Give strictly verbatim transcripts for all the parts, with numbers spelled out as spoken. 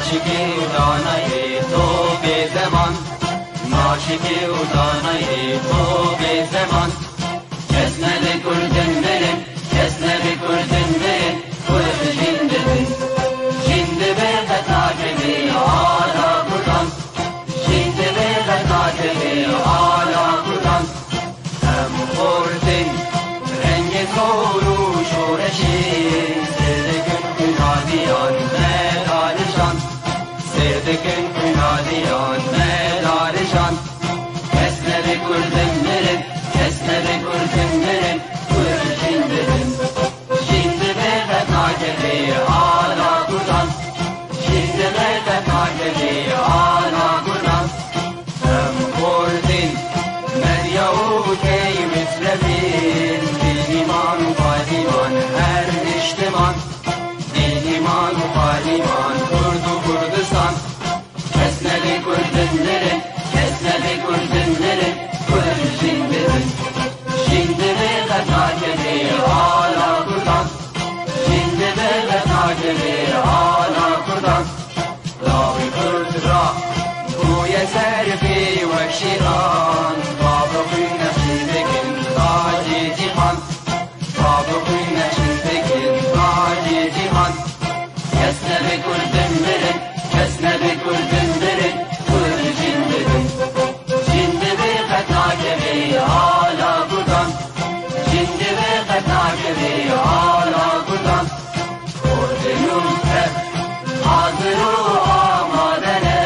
Şikî û danayê to bê zeman, ma şikî û danayê to bê zeman. Kes nebe kurdin mirin, kes nebe kurdin mirin, kurd jîn dibin. Jîn dibe qet nakevê ala kurdan. Jîn dibe qet nakevê ala kurdan. Em xortin rengê zor û şoreşê, sêr dikin kunadiyan me darijan. Sêr dikin kunadiyan me darijan. Kes nebe kurdin mirin, kes nebe kurdin mirin, kurd jîn dibin. Jîn dibe qet nakevê ala kurdan. Jîn dibe qet nakevê ala kurdan. Em xortin medya û key mislevîn, dîn, îman û payîman her niştiman. Dîn, îman û payîman Kurd û Kurdistan. Kes nebe kurdin mirin, kes nebe kurdin mirin, kurd jîn dibin. Jîn dibe qet nakevê ala kurdan. Jîn dibe qet nakevê ala kurdan. Lawê kurd ra bûye serfê wek şêran. Bavê xwîn nexşîn dikin tacê cîhan. Bavê xwîn nexşîn dikin tacê cîhan. Kes nebe kurdin mirin, kes nebe kurdin mirin, kurd jîn dibin. Jîn dibe qet nakevê ala kurdan. Jîn dibe qet nakevê ala kurdan. Kurdê nû tev hazir û amade ne.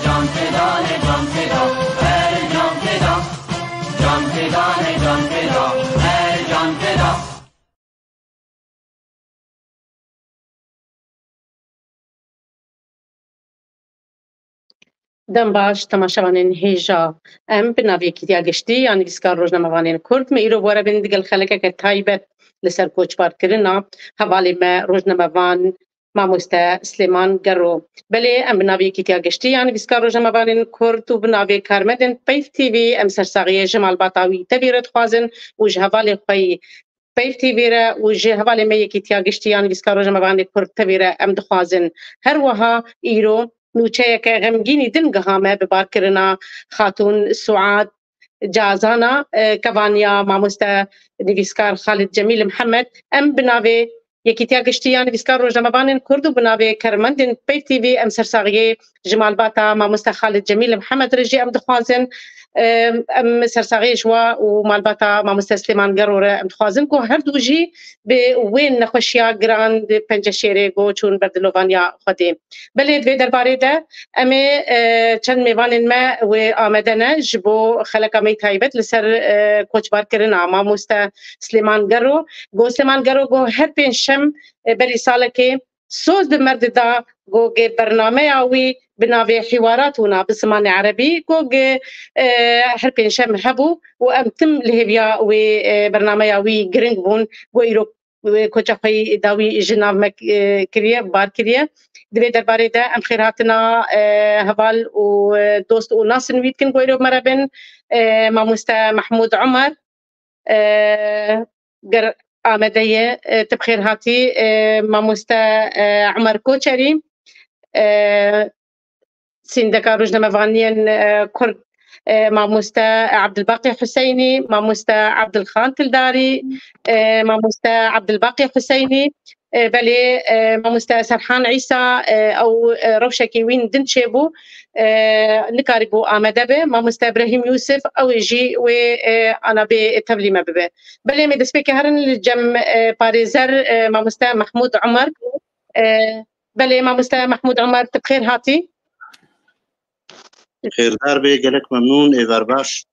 Can feda ne, can feda, her can feda. Can feda ne, can feda, her can feda. Dem baş, temaşevanên hêja. Em bi navê Yekîtiya Giştî ya Nivîskar Rojnamevanên Kurd, me îro bi we re bin digel xelekeke taybet li ser koçbarkirina hevalê me rojnamevan Mamoste Silêman Gero. Belê, em bi navê Yekîtiya Giştî ya Nivîskar Rojnamevanên Kurd û bi navê karmendên Peyv T V em sersaxiyê ji malbata wî tevî re dixwazin û ji hevalê xwe yî Peyv T V re û ji hevalê me Yekîtiya Giştî ya Nivîskar Rojnamevanê Kurd tevî re em dixwazin. Her wiha îro nûçeyeke xemgînî din giha me bi barkirina Xatûn Suad Cazana, e, kevaniya mamoste nivîskar Xalid Cemîl Mihemed. Em bi navê Yekîtiya Giştî ya Nivîskar Rojnamevanên Kurd û bi navê karmendên Peyv T V em sersaxiyê ji malbata mamoste Xalid Cemîl Mihemed re jî em dixwazin. Em, em sersaxiyê ji we û malbata mamoste Silêman Gero re em dixwazin ku her du jî bi wê nexweşiya giran di Penceşêrê ku çûn ber dilovaniya Xwedê. Belê di vê derbarê de em ê, e, çend mêvanên me wê amade ne ji bo xeleka me yî taybet li ser, e, koçbarkirina mamoste Silêman Gero. Go Silêman Gero go her pênc şem, e, berî salekê soz di me re dida, go ge bernameya wî bi navê Hiwarat wina bi zimanê erebî, go ge, e, her pênc şem hebû û em tim li hêviya wê, e, bernameya wî giring bûn, go îro, e, koça xwe yî dawî ji nav me, e, kiriye, bar kiriye. Di vê derbarê de em xêrhatina, e, heval û, e, dost û nasin wî dikin, go îro bi me re bin, e, mamoste Mehmûd Omer, e, ger amade ye, e, tu bi xêr hatî, e, mamoste, e, Omer Koçerî, e, sîndeka rojnamevaniyên, e, Kurd, e, mamoste Abdulbaqî Huseynî, mamoste Abdulxan Tildarî, e, mamoste Abdulbaqî Huseynî, e, belê, e, mamoste Serhan Îsa, e, ew, e, rewşekî wî din çêbû, e, nikarîbû amade be. Mamoste Ibrahîm Yûsif, ew ê jî wê, e, ana bê tevlî me bibe. Belê, em ê destpêkê herin li cem, e, parêzer, e, mamoste Mehmûd Omer. E, belê, mamoste Mehmûd Omer, tu bi xêr hatî. Xêrdar bê, gelek memnûn, êvar baş.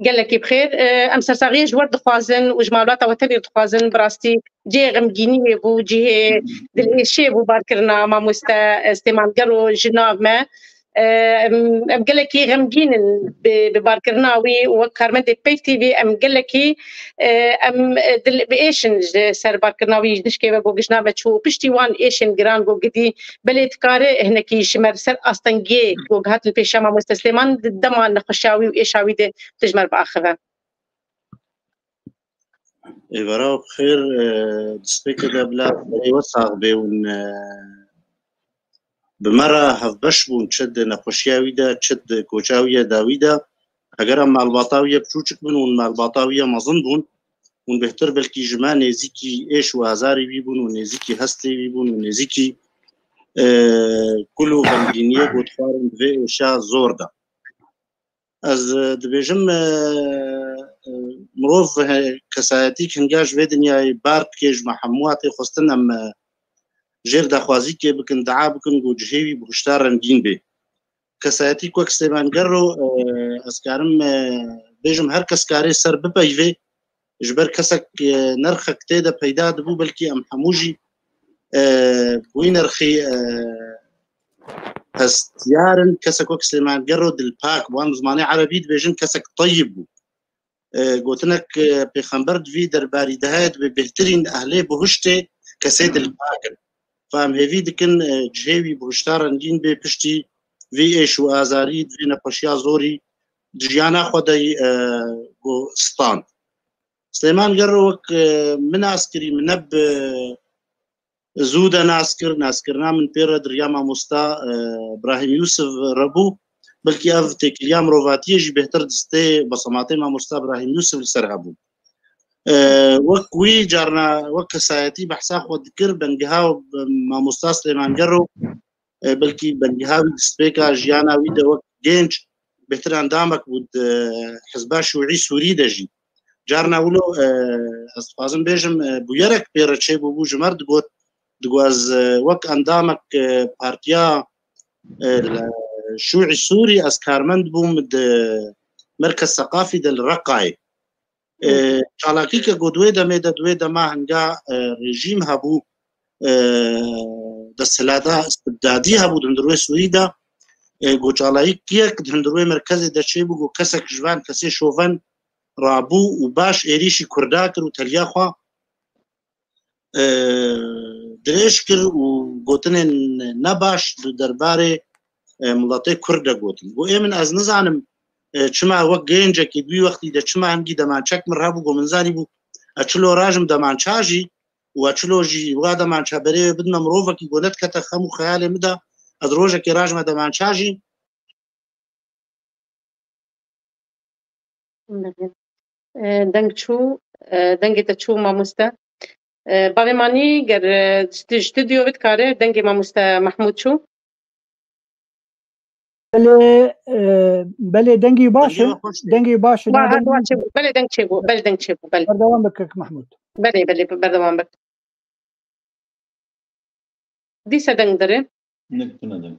Gelekî bi xêr. E, em sersaxiyê ji we dixwazin û ji malbata we tevî dixwazin. Bi rastî cihê xemgîniyê bû, cihê dilêşê bû barkirina mamoste, e, Silêman Gero ji nav me. E, em, em gelekî xemgîn in bi, bi barkirina wî û wek karmendê Peyv T V em gelekî, e, em, e, dil, bi êş in ji ser barkirina wî ji dişkê ve ku ji nav me çû û piştî wan êşên giran ku gidî. Belê dikare hinekî ji me li ser astengiyê ku gihatin pêşiya mamoste Silêman di dema nexweşiya wî û êşa wî de tu ji me re biaxive. Êvara bi xêr, e, destpêkê de bila berê we sax bê û, e, bi me re hevbeş bûn, çi di nexweşiya wî de, çi di koça wî ye dawî de. Heger em malbata wî ye biçûçik bin û malbata wî ye mezin bûn, hûn bêhtir belkî ji me nêzîkî êş û azarê wî bûn û nêzîkî hestê wî bûn û nêzîkî, e, kul û xemgîniyê ku dixwarin di vê êşa zor de. Ez, e, dibêjim, e, e, mirov, e, kesayetîk hinga ji vê dinyayê bar dike, ji me hemû hatê xwestin em, e, jêr daxwazîkê bikin, dua bikin ku cihê wî bi hişta rengîn bê. Kesayetîk wek Süleyman Gerro, e, ez karim, e, bêjim her kes karê ser bipeyvê, ji ber kesek, e, nerxek tê de peyda dibû, belkî em hemû jî, e, bi wî nerxî, e, hestiyar in. Kesek wek Süleyman Gerro dilpak bû. Em bi zimanê erebî dibêjin kesek teyib bû. E, gotinek, e, pêxember di vî derbarî de heye, dibê bêhtirîn ehlê buhiştê kesê dilpak in. Fa em hêvî dikin, e, cihê wî buhişta rengîn bê piştî vî êş û azarî, di vê nexweşiya zorî di jiyana xwe de, e, ku stand. Silêman Gerro wek, e, min nas kirî, min ne bi zû de nas kir, naskirina min pê re di riya mamosta, e, Brahîm Yûsif re bû. Belkî ev têkiliya mirovatiyê jî bêhtir distê besematê mamosta Brahîm Yûsif li ser hebû. E, wek wî carna, wek kesayetî behsa xwe dikir, bengiha mamosta Silêman Gerro, e, belkî bengiha wî destpêka jiyana wî de wek genc bêhtir endamek bû di hizba şûî Sûrî de jî. Carna wilo, e, ez dixwazim bêjim, e, bûyerek pê re çêbûbû, ji me re digot, digot ez, e, wek endamek, e, partiya, e, şûî Sûrî ez karmend bûm di Merkez Seqafî de li Reqayê. E, çalakî ke got wê demê de, di wê dema hinga, e, rejîm hebû, e, desthilata istibdadî hebû di hundir wê Sûrî de, e, got çalakiyek di hundir wê merkezê de çêbû, got kesek ji van kesê şoven rabû û baş êrîşî Kurda kir û teliya xwe, e, dirêj kir û gotinên ne baş di derbarê, e, miletê Kurd de gotin. Got ê min ez nizanim, e, çima wek gencekî di wî wextî de çima hingî demançek min rabû, got min zanîbû ez çilo rajim demança jî û ez çilo jî wa demança berê wê bidime mirovekî, got nedikete xem û xeyalê min de ez rojekê rajime demança jî. E, deng çû, e, dengê te çû mamoste. E, bavê Manî ger, e, st-, stûdyo bidkare dengê mamoste Mahmûd çû. Belê, e, belê dengî baş in. Dengî baş in. Belê deng çêbû. Belê deng çêbû. Belê. Berdewam bik kek Mahmûd. Belê, belê, berdewam bik. Dîse deng dire. Nik tune deng.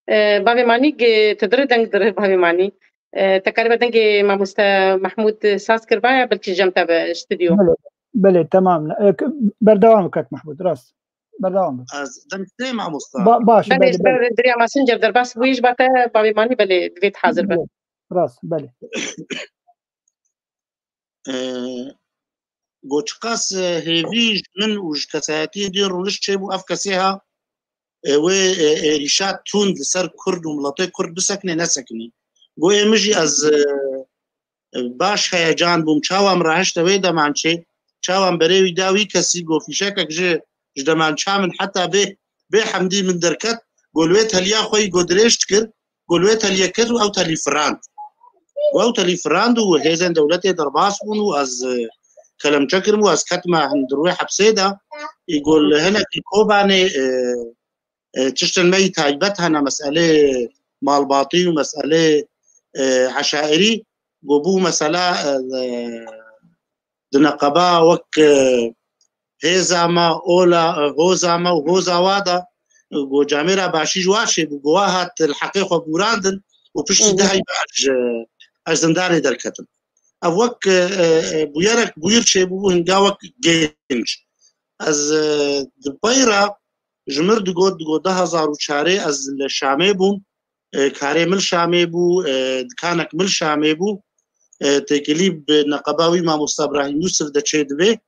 E, bavê Manî, tu dire deng dire bavê Manî. E, te karibe dengê mamoste Mahmûd saz kiribaya, belkî cem te be stûdyo. Belê, belê, temam. E, berdewam bik kek Mahmûd, rast. Berdewam bik. Ez deng tê mamosta. Ba, baş, belê, belê, belê. Diriya Messenger derbas bûyî ji ba te bavê Manî, belê, divê hazir be. Belê, rast, belê. E, got çiqas, e, hêvî ji min û ji kesayetiyê dê rûniş çêbû, ev kesê ha, e, wê, e, êrîşa tund li ser Kurd û miletê Kurd bisekine, nesekinî. Got ê min jî ez, e, e, baş heyecan bûm, çawa min rahişte wê demançê, çawa min berê wî da wî kesî, got fîşekek ji, ji demança min heta bê, bê hemdî min derket, got li wê teliya xwe yî got dirêj dikir, got li wê teliyê ket û ew telî firand. Got ew telî firand û hêzên dewletê derbas bûn û ez, e, kelemçe kirim û ez ketime hundir wê hepsê de. Î got li hinekî Kobanê, e, e, tiştên me yî taybet hene, meselê malbatî û meselê, e, eşairî. Got bû mesela, e, e, di neqeba wek, e, hêza me, ola, e, hoza me û hoza wa de, e, got camêra başî ji wa çêbû, got wa hat li heqê xwe bûrandin û piştî Hı hı. dehê me ez ji, ez zindanê derketim. Ev wek, e, e, e, bûyerek bûyir çêbû, hinga wek genc. Ez, e, di pey re ji mir digot, digot du hezar û çarê ez li Şamê bûm. E, karê min li Şamê bû, e, dikanek min li Şamê bû. E, têkilî bi neqeba wî mamosta Brahîm Yûsif de çê dibe.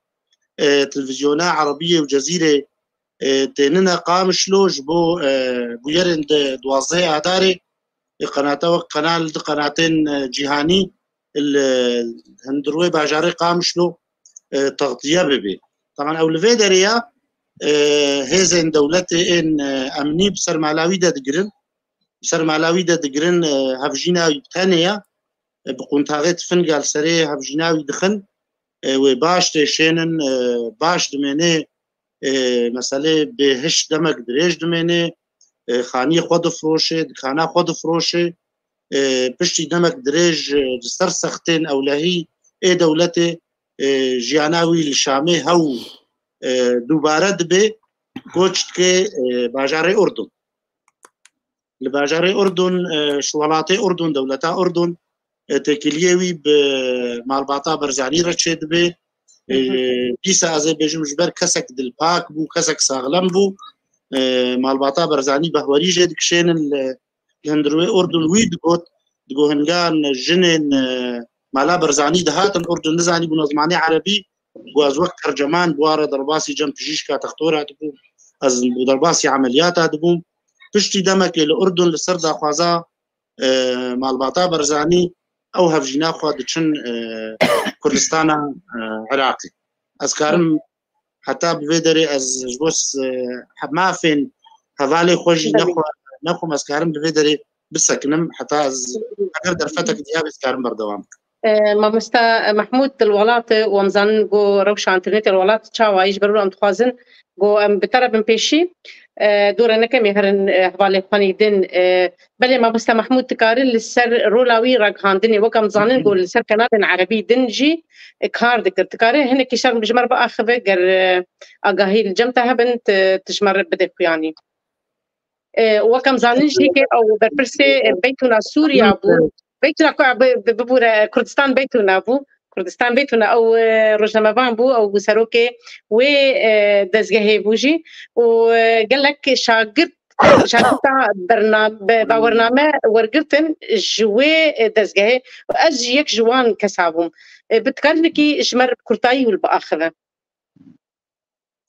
E, televîzyona Erebiyê û Cezîrê, e, tênine Qamişlo ji bo, e, bûyerên di duwazdehê Adarê, e, qenata wek qenal di qenatên, e, cîhanî li hundir wê bajarê Qamişlo, e, textiye bibe. Taban ew li vê derê ya, e, hêzên dewletê ên, e, emnî bi ser mala wî de digirin. Bi ser mala wî de digirin, e, hevjîna wî bi tenê ye. E, bi quntaxê tifinga li serê hevjîna wî dixin. E, wê baş têşênin, e, baş dimênê, e, meselê bêhiş demek dirêj dimênê, e, xaniyê xwe difroşê, dikana xwe difroşê. E, piştî demek dirêj, e, li ser sextên ewlehî ê dewletê, e, jiyana wî li Şamê hew, e, dubare dibe, koç dike, e, bajarê Urdun. Li bajarê Urdun, e, ji welatê Urdun, dewleta Urdun, e, têkiliyê wî bi malbata Berzanî re çêdibe. E, Hı hı. Dîsa ez ê bêjim, ji ber kesek dilpak bû, kesek saxlem bû. E, malbata Berzanî behwerî jê dikişênin li, li hundirê Urdun. Wî digot, digot hingan jinên, e, mala Berzanî dihatin Urdun, nizanîbûna zimanê erebî, ku ez wek terceman bi wan re derbasî cem pijîşka textora dibûm, ez bi derbasî emeliyata dibûm. Piştî demekê li Urdun li ser daxwaza, e, malbata Berzanî ew hevjîna xwe diçin, e, Kurdistana, e, Iraqê. Ez karim heta bi vê derê ez ji bo s-, e, he-, mafên hevalê xwe jî Belê. nexwe, nexwim, ez karim bi vê derê bisekinim heta ez, eger derfetek diya bê, ez karim berdewam bikim. E, Mamosta Mehmûd, di li welat e û em zanin ku rewşa înternetê li welat çawa ye, ji ber wilo em dixwazin ku em bi te re bin pêşî, e, dû re nekin em ê herin, e, hevalên xwe nî din. E, belê Mamosta Mehmûd dikare li ser rola wî ragihandinê, wek em zanin ku li ser kanalên erebî din jî, e, kar dikir. Dikare hinekî şerm ji me re biaxive, ger, e, agahî li cem te hebin, tu, tu ji me re bide xuyanî. E, wek em zanin jî ke ew berpirsê, e, Beytûna Sûriya bû. Beytûna ku bi, bi, bibûre Kurdistan Beytûna bû. Kurdistan Beytûna ew, e, rojnamevan bû, ew bû serokê wê, e, dezgehê bû jî. Û, e, gelek şagirt, şagirta berna-, be-, bawername wergirtin ji wê, e, dezgehê. Û ez jî yek ji wan kesa bûm. E, bi dikarî nekî ji me re bi kurtayî wil biaxive.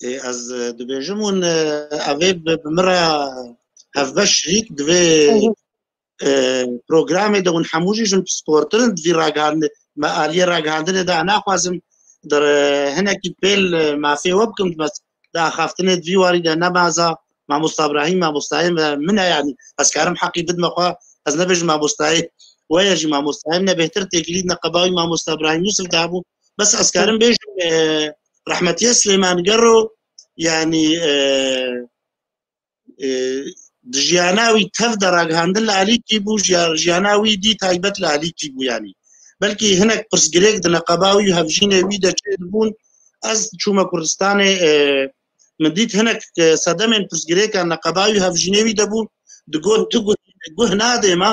Ê, ez, e, dibêjim hûn, e, ev ê bi, bi min re hevbeş şirîk divê, Hı hı. e, programê de hûn hemû jî jin pisportir in, di vî ragihandin-, me aliyê ragihandinê de naxwazim di re-, hinekî pêl, e, mafê we bikim, di mes-, di axaftinê di vî warî de ne maza mamosta Ibrahîm, mamostayê me, min e, yanî ez karim heqî bidime xwe, ez nebêjim mamostayê we ye jî, mamostayê min e, bêhtir têkilî neqeba wî mamosta Ibrahîm Yûsif de hebû. Bes ez karim bêjim, e, rehmetiye Silêman Gero, yanî, e, e, di jiyana wî tev de ragihandin li alîkî bû, jiya-, jiyana wî dî taybet li alîkî bû, yanî. Belkî hinek pirsgirêk di neqeba wî û hevjînê wî de çêdibûn. Ez çûme Kurdistanê, e, min dît hinek, e, sedemên pirsgirêkan neqeba wî û hevjînê wî de bûn. Digot tu guh, guh nadê me,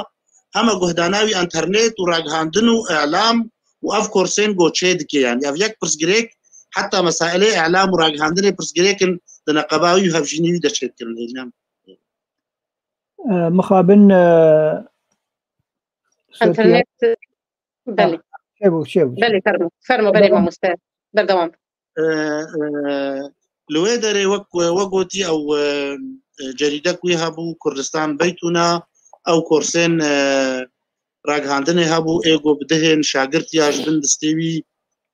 hema guhdana wî enternet û ragihandin û îlam û ev korsên go çê dike, yanî ev yek pirsgirêk, heta mesailê îlam û ragihandinê pirsgirêk in di neqeba wî û hevjînê wî de çêdikirin. Hêlîna min. E, mixabin, e, Sofya. Enternet, belê. Ha, çêbû, çêbû, Belê, çêbû. Fermo, fermo, belê Berdewam. mamoste. Berdewam. E, e, li wê derê wek, wek gotî ew, e, e, cerîdek wî hebû, Kurdistan Beytûna, ew korsên, e, ragihandinê hebû, ê go bi dihên şagirtiya ji bin distê wî,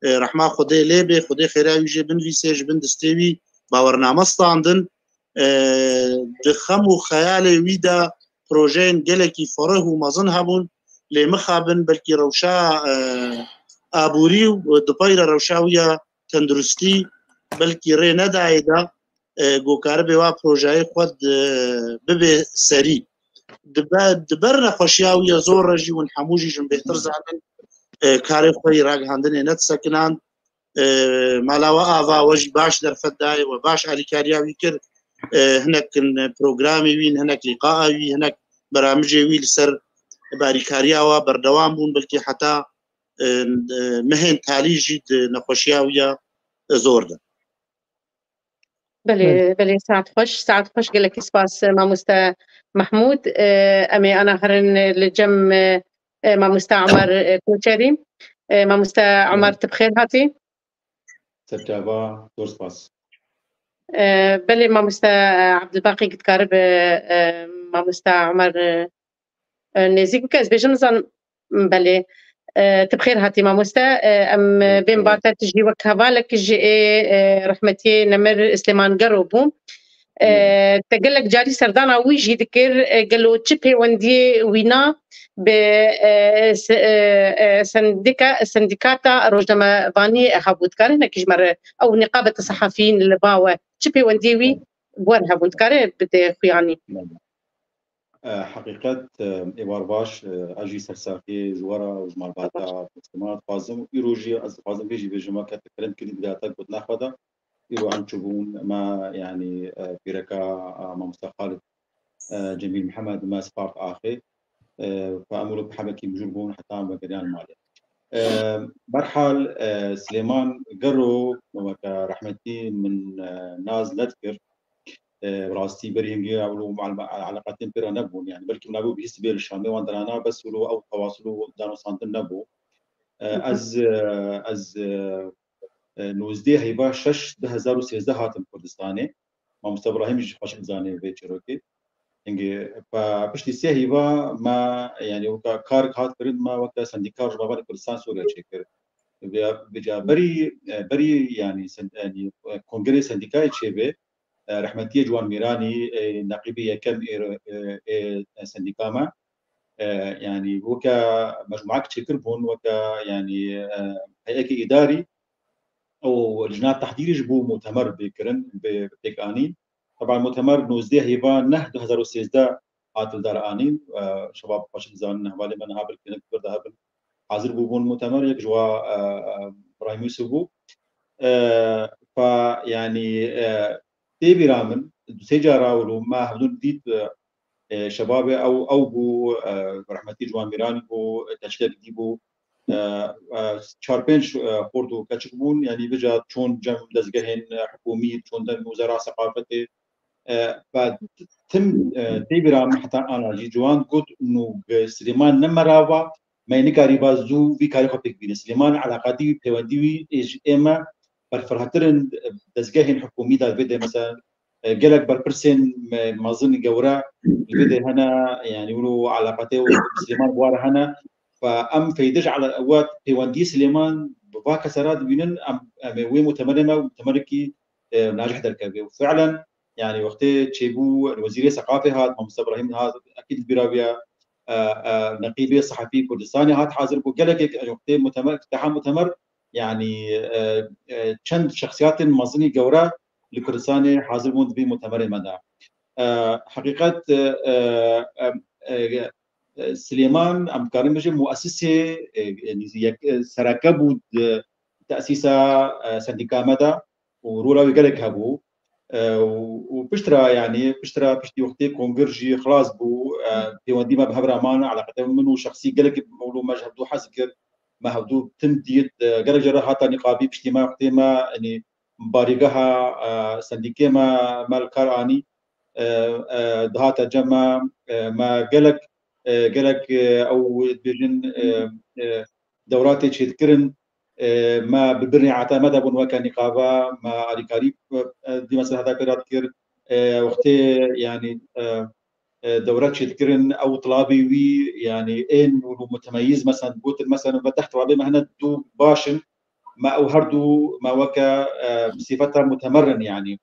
e, rehma Xwedê lê bê, Xwedê xêra wî jê binivîsê, ji bin distê wî bawername standin. E, di xem û xeyalê wî de projeyên gelekî ferih û mezin hebûn, lê mixabin belkî rewşa, e, aborî û di pey re rewşa wî ya tenduristî belkî rê nedayê de, e, go karibê wa projeyê xwe di, bibê serî. Di be-, di ber nexweşiya wî ya zor re jî hûn hemû jî jin bêhtir zanin, e, karê xwe yî ragihandinê nedisekinand. E, mala we ava, we jî baş derfet dayê, we baş alîkariya wî kir. E, hinek in programê wî, hinek lîqaa wî, hinek beramijê wî li ser barîkariya we berdewam bûn, belkî heta, e, e, mehên talî jî di nexweşiya wî ya zor de. Belê, Belê. belê, saet xweş, saet xweş, gelekî spas, e, mamoste Mehmûd. E, em ê ana herin li cem, e, e, mamoste Omer, e, Koçerî. E, mamoste Omer, Belê. tu bi xêr hatî. Te çava, zor spas. E, belê, mamoste, e, Abdulbaqî, tu dikaribe, e, mamoste Omer, e, e, nêzîk bike, ez bêjim, nizanim, belê. E, tu bi xêr hatî mamoste. E, em, e, bên bate tu jî wek hevalek ji ê, e, rehmetiyê Nemir Silêman Gero bû. E, te gelek carî serdana wî jî dikir, e, gelo çi pêwendiyê wîna bi, e, se-, e, e, sendika-, sendîkata rojnamevanî hebû? Dikare hinekî ji me re ew niqabeta sehafiyîn li ba we çi pêwendiyê wî bi we re hebû? Dikare bide xuyanî? E, heqîqet, e, êvar baş, e, ez jî sersaxiyê ji we re û ji malbata Fatima dixwazim. Îro jî ez dixwazim vê jî bêjim, weke te kirin kirî di gata gotina xwe de. Îro em çûbûn, me, yanî, e, pîreka, e, mamoste Xalid, e, Cemîl Mihemed me spart axê. E, fa em wilo bi hebekî mijûl bûn heta em vegeriyan malê. E, berhal, e, Silêman Gero weke rehmetî min, e, nas nedikir. E, bi rastî berî hingê ew lo mal-, eleqatên pê re nebûn. Yani belkî min bû bihîst bê li Şamê wan derana, bes wilo ew tewasul û danûstandin nebû. E, ez, e, ez, e, e, nozdeh heyva şeş du hezar û sêzdeh hatim Kurdistanê. Mamoste Ibrahîm jî xweşik dizane vê çîrokê. Hingê pe-, piştî sê heyva me, yani weka karek hat kirin, me weke sendîka Rojnamevanê Kurdistan Sûriye çêkir. Vêca berî, e, berî, yani, sen-, yani, e, kongrê sendîkayê çêbê, e, rehmetiyê Ciwan Mîranî, e, neqîbê yekem ê, e, ê, e, sendîka me, e, yani, weke mecmuak çêkir bûn, weke, yani, e, heyekê îdarî, û lijna tehdîrî ji bo mutemer bê kirin, bê pêk anîn. Teban mutemer nozdeh hêva neh du hezar û sêzdeh hat li dar anîn. E, şebab xweşik dizanin, hevalê me niha belkî hinek pir de hebin. Hazir bûbûn mutemer, yek ji wa, e, e, Ibrahîm Yusuf bû. E, fa, yani, e, tê bîra min, du sê cara wilo me hevdûn dît, e, e, şebabê ew, ew bû, e, rehmetî Ciwan Mîranî bû, e, keçikek dî bû, e, e, çar pênc, e, xort û keçik bûn, yanî vêca çûn cem dezgehên, e, hikûmî, çûn dem wezara seqafetê, e, ve tim, e, tê bîra min heta ana jî ciwan got, nû bi Silêman ne merava, me nikarîba zû vî karê xwe pêk bîne. Silêman eleqatî wî, pêwendî wî ê ji ê me berfirehtir in, dezgehên hikûmî de vê de mesela, e, gelek berpirsên me-, mezin gewre li vê de hene, yani wilo eleqatê û Silêman bi wa re hene. Ve em feyde ji ele-, we pêwendî Silêman bi va kese re dibînin, em, em ê wê mutemerê me mutemerekî, e, nacih derkeve. Û fi'len, yani wextê çêbû, wezîrê seqafê hat, Mamoste Ibrahîm hat, ekîd li bîra wî ye, e, e, neqîbê sehefî Kurdistanê hat hazir bû. Gelekek wextê mutemer, iftiha mutemer, yani, e, e, çend şexsiyatên mezinî gewre li Kurdistanê hazir bûn di vî mutemerê me de. E, heqîqet, e, e, e, e, Silêman, em dikarin bêjin, muesisê, e, e, yek, e, sereke bû di tesîsa, e, sendîka me de û rola wî gelek hebû. E, û, û piştre, yani, piştre, piştî wextê kongir jî xilas bû, e, pêwendî me bi hev re man, eleqetê min û şexsî gelek wilo me ji hevdû hez kir, me hevdû tim dît, e, gelek cara hata nîqabî piştî me wextê me, yani, barîgeha, e, sendîkê me, me li kar anî, e, e, dihate cem me, e, me gelek, e, gelek, e, ew dibêjin, e, e, dewratê çêdikirin, e, me bi birnê ete me de bûn weke nîqaba, me alîkarî, e, dî me ser heta pê re dikir, e, wextê, yani, e, e, dewre çêdikirin, ew tilabî wî, yani ên û mutemeyîz, mesela, gotin, mesela, ve deh tilabê me hene, du baş in, me ew her du, me weke, e, sîfeta mutemer in, yani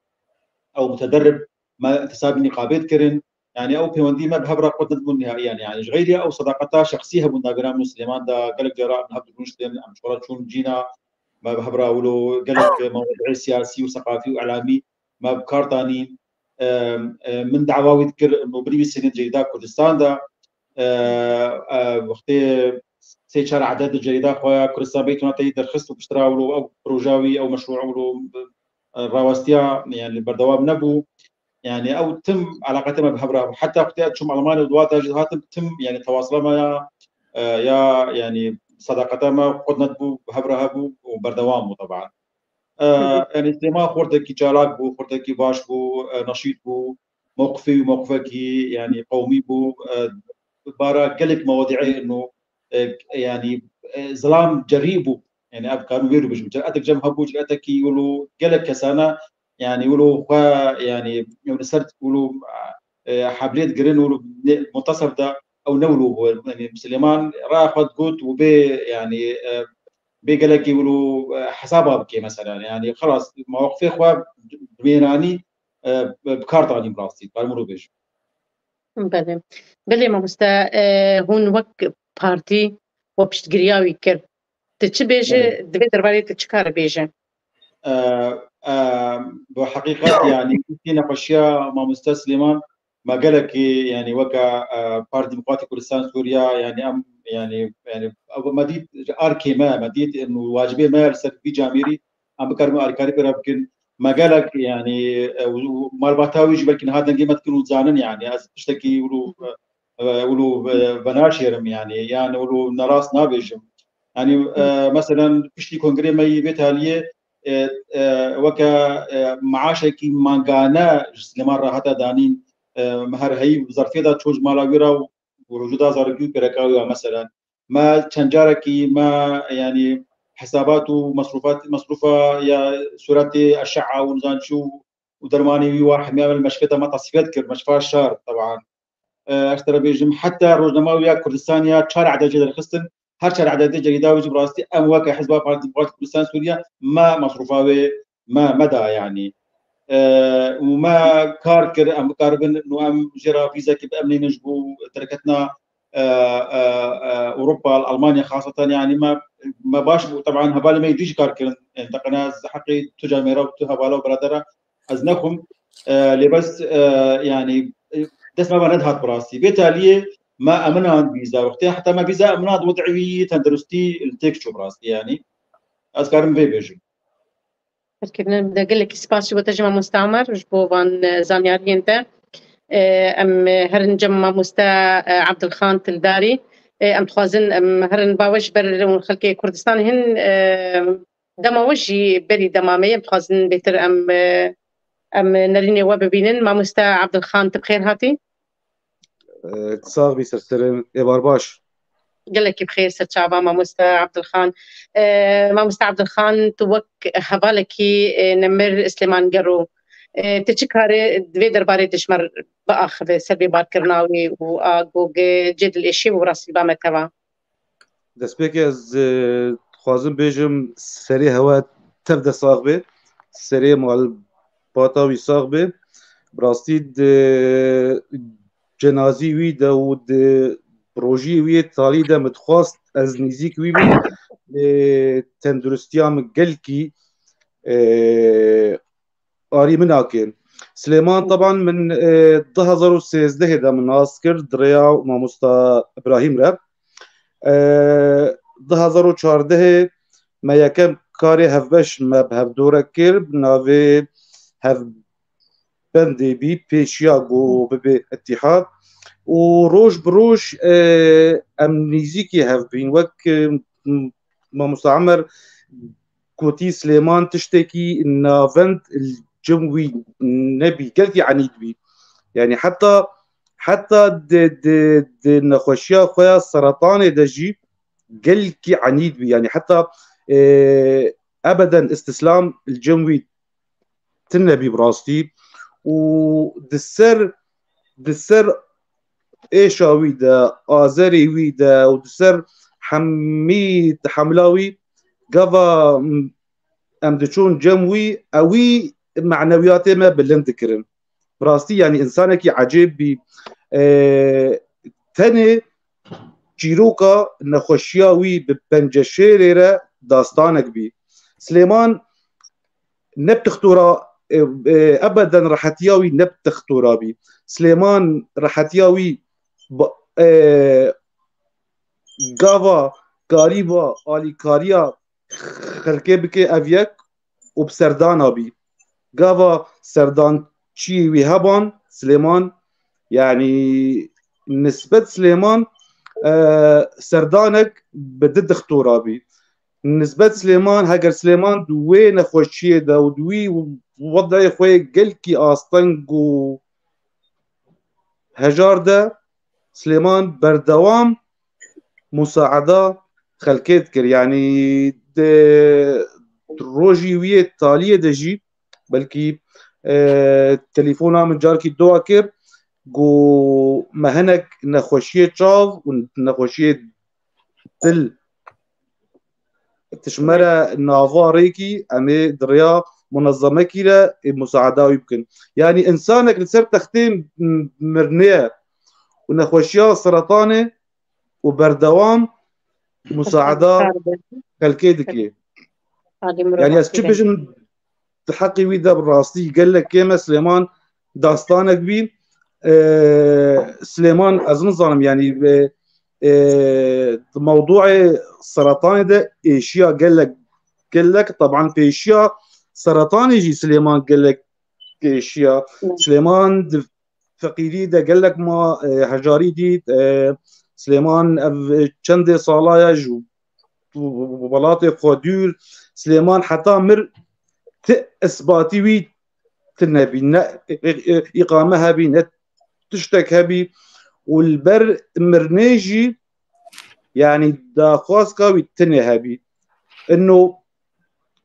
ew mutederrib, me intisabî nîqabê dikirin, yani ew pêwendî me bi hev re qut nedibûn nihaiyen, yani ji xeyrî ew sedaqeta şexsî hebûn navbera min û Silêman de, gelek cara em hev dirûniştin, em ji xwe re çûn cîna, me bi hev re wilo gelek mewadi'ê siyasî û seqafî û îlamî me bi kar danîn. E, e, min dawa wî dikir, nûbirî wî sênê di cerîda Kurdistan de, e, e, wextê sê çar edet di cerîda xwe ya Kurdistan Beytûna te yî derxist û piştre wilo ew proja wî, ew meşrû wilo, e, rawestiya, yani berdewam nebû. Yani ew tim eleqetê me bi hev re bû. Heta wextê ez çûm Almanya û di wata jî hatim tim, yani tewasila me ya, e, ya, yani sedaqeta me qut nedibû, bi hev re hebû û berdewam bû teban. E, yani Silêman xortekî çalak bû, xortekî baş bû, e, neşît bû, mewqifê wî mewqifekî, yani qewmî bû, e, bara gelek mewadi'ê ino, e, yani, e, zilam cerî bû. Yani ev karin wê rû bijim. Ciretek cem hebû, ciretekî wilo gelek kesana, yani wilo xwe, yani, wilo ser, wilo, e, heblê digirin, wilo ne-, muntasef de, ew ne wilo bû. Yanî Silêman raya xwe digot û bê, yanî, e, bê gelekî wilo, e, hesaba bike mesela. Yanî xelas, mewqifê xwe bi mêranî, e, bi kar danî bi rastî, dikarim wilo bêjim. Belê. Belê mamoste, e, hûn wek partî we piştgiriya wî kir. Tu çi bêje, Belê. Di vê derbarê tu çi kare bêje? E, e, bi heqîqet, yanî, wekî nexweşiya mamoste Silêman, me gelekî, yanî, weke, e, Partî Demokratîk Kurdistan Sûriya, yanî, em, yanî, yanî, ew me dît ji arkê me, me dît, em, wacibê me li ser vî camêrî, em bikarin alîkarî pê re bikin. Me gelek, yanî, e, û, û malbata wî jî belkî niha dengê me dikin û dizanin, yanî, ez tiştekî wilo, e, wilo ve-, venaşêrim, yanî, yan wilo nerast nabêjim. Yanî, e, meselen, piştî kongrê me yî vê taliyê, e, e, weke, e, maaşekî mangane ji Silêman re hate danîn, e, me her heyî bi zerfê de çû ji mala wî re û û hûcûda zarokî û pêreka wî ya, meselen. Me çend carekî me, yanî, hesabat û mesrûfat, mesrûfa ya sûretê eşe'a û nizan çi û, û dermanê wî wa hemiya me li meşfê de me tesfiyet kir, meşfa şar, teban. E, ez te re bêjim, heta rojnama wî ya Kurdistan ya çar eded jê derxistin, her çar ededê cerîda wî jî bi rastî em weke Hizba Partî Demokratîk Kurdistan Sûriye me mesrûfa wê me, me da, yanî. E, û me kar kir, em bikaribin, nû em jê re vîzekî biemnînin ji bo derketina, e, e, e, Ewropa, Almanya xaseten, yanî me, me baş bû. Teban hevalê me yî dî jî kar kirin, e, teqene ez heqê tu camêra û tu hevala û biradera ez nexwim. E, lê bes, e, yanî, e, dest me ve nedihat bi rastî. Vê taliyê me eminan vîza. Wextê heta me vîza eminan, wed'ê wî tenduristî li têk çû bi rastî, yanî. Ez karim vê bêjim. Herkevine de gelekî spas ji bo te jî mamoste Omer ji bo van, e, zanyariyên te. E, em, e, herin cem mamoste, e, Abdulxan Tildarî. E, em dixwazin em herin ba we ji ber hûn xelkê Kurdistanê hin, e, dema we jî berî dema me ye, em dixwazin bêtir em, e, em nerînê we bibînin. Mamoste Abdulxan, tu bi xêr hatî. E, sax bî serserê, êvar baş. Gelekî bi xêr serçava mamoste Abdulxan. E, mamoste Abdulxan, tu wek hevalekî, e, nemir Silêman Gero, e, tu çi kare di vê derbarê de ji me re biaxive ser bêbarkirina wî û a ku ge cê dilêşî û rastî ba me teva? Destpêkê ez, e, dixwazim bêjim serê hewe tev de sax be, serê malbata wî sax be. Bi rastî di cenazî wî de û di rojî wî yê talî de min dixwast ez nîzîk wî bim. Lê tenduristiya min gelkî, e, arî min nake. Silêman teban min, e, du hazar û sêzdehê de min nas kir di rêya mamosta Îbrahîm re. E, du hazar û çardehê me yekem karê hevbeş me bi hevdû re kir, bi navê hevbendê bî, pêşiya ku bibe îtîhad. Û roj bi roj, e, em nîzîkî hev bîn. Wek, e, m-, mamosta Emer gotî, Silêman tiştekî navend li cem wî nebî, gelkî enîd bî. Yanî heta, heta di, di, di nexweşiya xwe ya seretanê de jî gelkî enîd bî. Yanî heta, e, ebeden îstîslam li cem wî tune bî bi rastî. Û di ser, di ser êşa wî de, azerê wî de û di ser hemî tehemla wî, gava em diçûn cem wî, ewî manewiyatê me bilind dikirin. Bi rastî, yanî, însanekî ecêb bî. E, tenê çîroka nexweşiya wî bi penceşêrê re dastanek bî. Silêman ne bi tixtora, e, e, ebeden rehetiya wî ne bi tixtora bî. Silêman rehetiya wî ba-, e, gava karîba alîkariya xelkê bike ev yek û bi serdana bî. Gava serdançiyê wî heban Silêman, yanî nisbet Silêman, e, serdanek bi di dixtora bî. Nisbet Silêman, heger Silêman di wê nexweşiyê de û di wî wed'ê xwe yê gelkî asteng û hejar de Silêman berdewam musaeda xelkê dikir. Yanî di rojî wî yê taliyê de jî belkî, e, telefona min carkî dua kir, got, me hinek nexweşiyê çav û nexweşiyê dil. Tişmere nava rêkî em ê di rêya munezemekî re ê musaeda wî bikin. Yanî insanek li ser textê m-, mirnê ye û nexweşiya seretanê û berdewam musaeda xelkê dike. Yanî ez çi bêjim, di heqê wî de bi rastî gelek kêm e. Silêman dastanek bî. E, Silêman ez nizanim, yanî, e, e, di mewduê seretanê de êşiya gelek, gelek, teban pêşiya seretanê jî Silêman gelek êşiya. Hı. Silêman di feqîrî de gelek ma, e, hejarî dît. E, Silêman ev çendê sala ye ji welatê xwe dûr. Silêman heta mir ti isbatî wî tune bî, ne, e, e, îqame hebî, ne tiştek hebî. Û li ber mirnê jî, yanî daxwazka wî tune hebî. Ino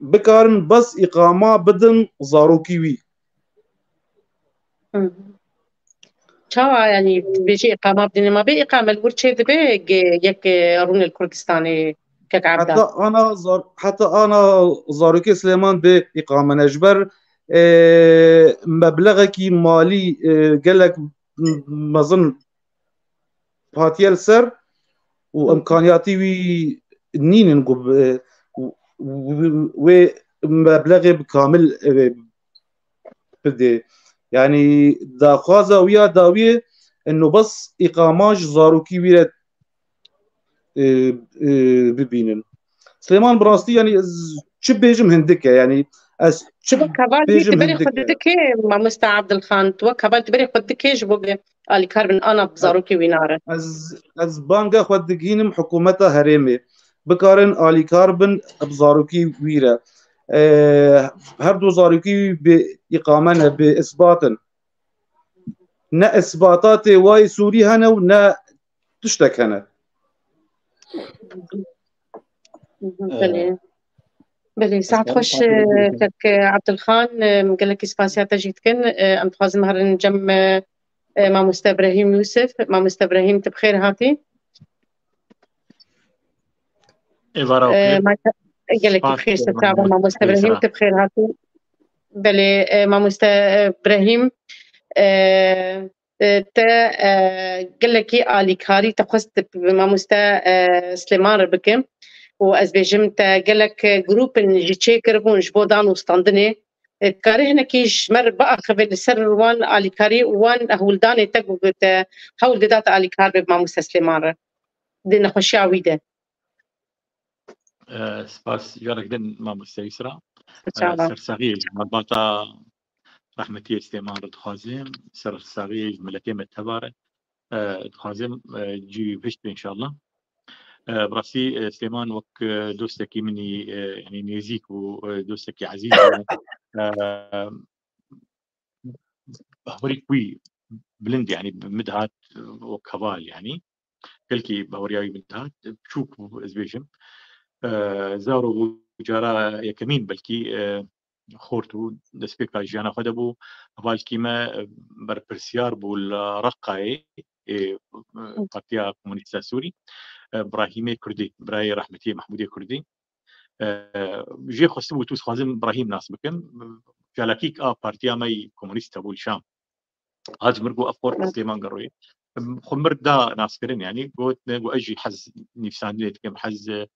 bikarin bes îqama bidin zarokî wî. Hı. Çawa, yanî, dibêjî îqama bidin, ma bê îqame li wir çê dibe, ge-, yek, e, rûnê li Kurdistanê, kek Evda? Heta ana zar-, heta ana zarokê Silêman bê îqame ne. Ji ber, e, meblexekî malî, e, gelek mezin hatiye li ser û Hı. imkaniyatî wî nînin ku bi, wê meblexê bi kamil, e, bidê. Yanî daxwaza wî ya dawiyê ino bes îqama ji zarokî wî re, e, e, bibînin. Silêman bi rastî, yanî ez çi bêjim hindik e, yanî ez çi Wek heval bêjim tu berê hindik xwe e. didikê, mamoste Abdilxan, tu wek heval tu berê xwe didikê ji bo alîkar bin ana bi zarokê wî nare. Ez, ez banga xwe digihînim hikûmeta herêmê. Bikarin alîkar bin bi zarokî wî re. E, her du zarokî wî bi îqame ne, bi isbat in. Ne isbatatê wayê Sûrî hene û ne tiştek hene. Belê. Belê, saet xweş, kek Abdilxan, em gelekî spasiya te jî dikin. Em dixwazin herin cem, e, e, mamoste Brahîm Yûsif. Mamoste Brahîm, tu bi xêr hatî. Êvara E, xêr. ma-, gelekî Spas, bixêr, mamoste, sirçava, mamoste Brahîm, tu bi xêr hatî. Belê, e, mamoste, e, Brahîm, e, e, te, e, gelekî alîkarî te xwest bi mamoste, e, Silêman re bikim û ez bêjim te gelek grûpin ji çê kiribûn ji bo dan û standinê. E, dikarî hinekî ji me re biaxive li ser wan alîkarî û wan hewldanê te ku te hewl dida te alîkar be bi mamoste Silêman re di nexweşiya wî de. E, spas, carek din mamoste Yusra. E, Çava. Sersaxiyê ji malbata rehmetiyê Silêman re dixwazim, sersaxiyê ji miletê me teva re, e, dixwazim, e, cî wî bihişt be înşallah. E, bi rastî, e, Silêman wek, e, dostekî min î, e, yanî nêzîk û, e, dostekî ezîz û, e, bawerî wî bilind, yanî bi min dihat, e, wek heval, yanî gelkî baweriya wî min dihat, biçûk bû, ez bêjim. E, zarok bû, cara yekemîn belkî, e, xort bû, destpêka jiyana xwe de bû. Hevalkî me, e, berpirsiyar bû li Reqayê, ê, e, Hı. Partiya Komûnîst a Sûrî, e, Brahîmê Kurdî, birayê rehmetiyê Mehmûdê Kurdî. E, jê xwestibû tu, dixwazim Brahîm nas bikim. Çalakîk a partiya me yî komûnîst hebû li Şam. Hat ji mir got, ev xort Hı. Silêman Geroyê. Xwe mir da naskirin, yanî got, ne, got, ez jî hez nivîsandinê dikim, hez, e,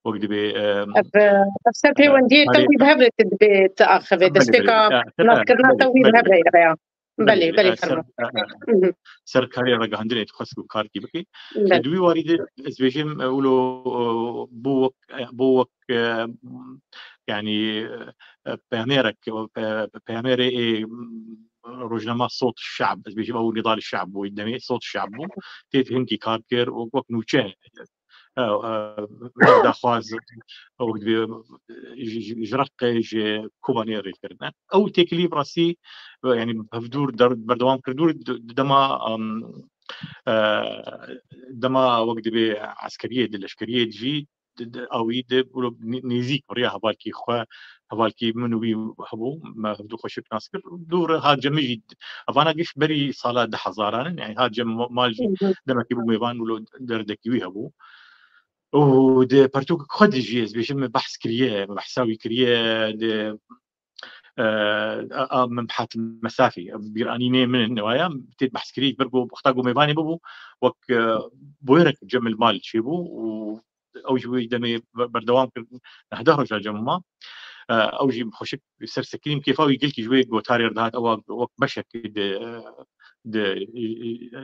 wek dibê, e, Ev, e, ev ser e, pêwendiyê te tarî- wî bi hev re te dibê te axive. Belê, belê, Destpêka e, e, naskirina te belê, wî bi hev belê. re ye. Belê, Belê, belê, e, ser, fermo. e, e, Mhm. Ser karê ragihandinê dixwest ku karkî bike. Belê. Di wî warî de ez bêjim, e, wilo, e, bû wek, e, bû wek, e, yanî, e, peyamêrek, e, peyamêrê ê, m, rojnama Sot Şe'b, ez bêjim ew Nîdal Şe'b bû, demê Sot Şe'b bû, tê hingî kar kir û wek nûçe, e, e, daxwaz, wek dibê, ji, ji, ji Reqê, ji Kobanê rê kirine. Ew têkilî bi rastî, e, yanî hevdûr der-, berdewam kir dûr d-, d-, dema, em, e, dema wek dibê eskeriyê di leşkeriyê jî di, di, a wî di, wilo nê-, nêzîk bi rêya hevalkî xwe, hevalkî min û wî hebû, me hevdû xweşik nas kir. Dû re hat cem min jî, evana giş berî sala du hezaran in, yani hat cem mal jî demekî bû mêvan û lo derdekî wî hebû. Û di pertûk xwe de jî ez bêjim, me behs kiriye, me behsa wî kiriye, di, e, a, a, min hat mesafî, bîranînê min in, waya, tê behs kiriye, ji ber ku wexta ku mêvanê bibû, wek, e, boyerek cem li mal çêbû û ew ji wê demê be-, berdewam kir, neh deh roja cem ma. E, ew jî xweşik ser sekinî kêfa wî gelkî ji wê gotarê re dihat, ewa wek beşek di, di,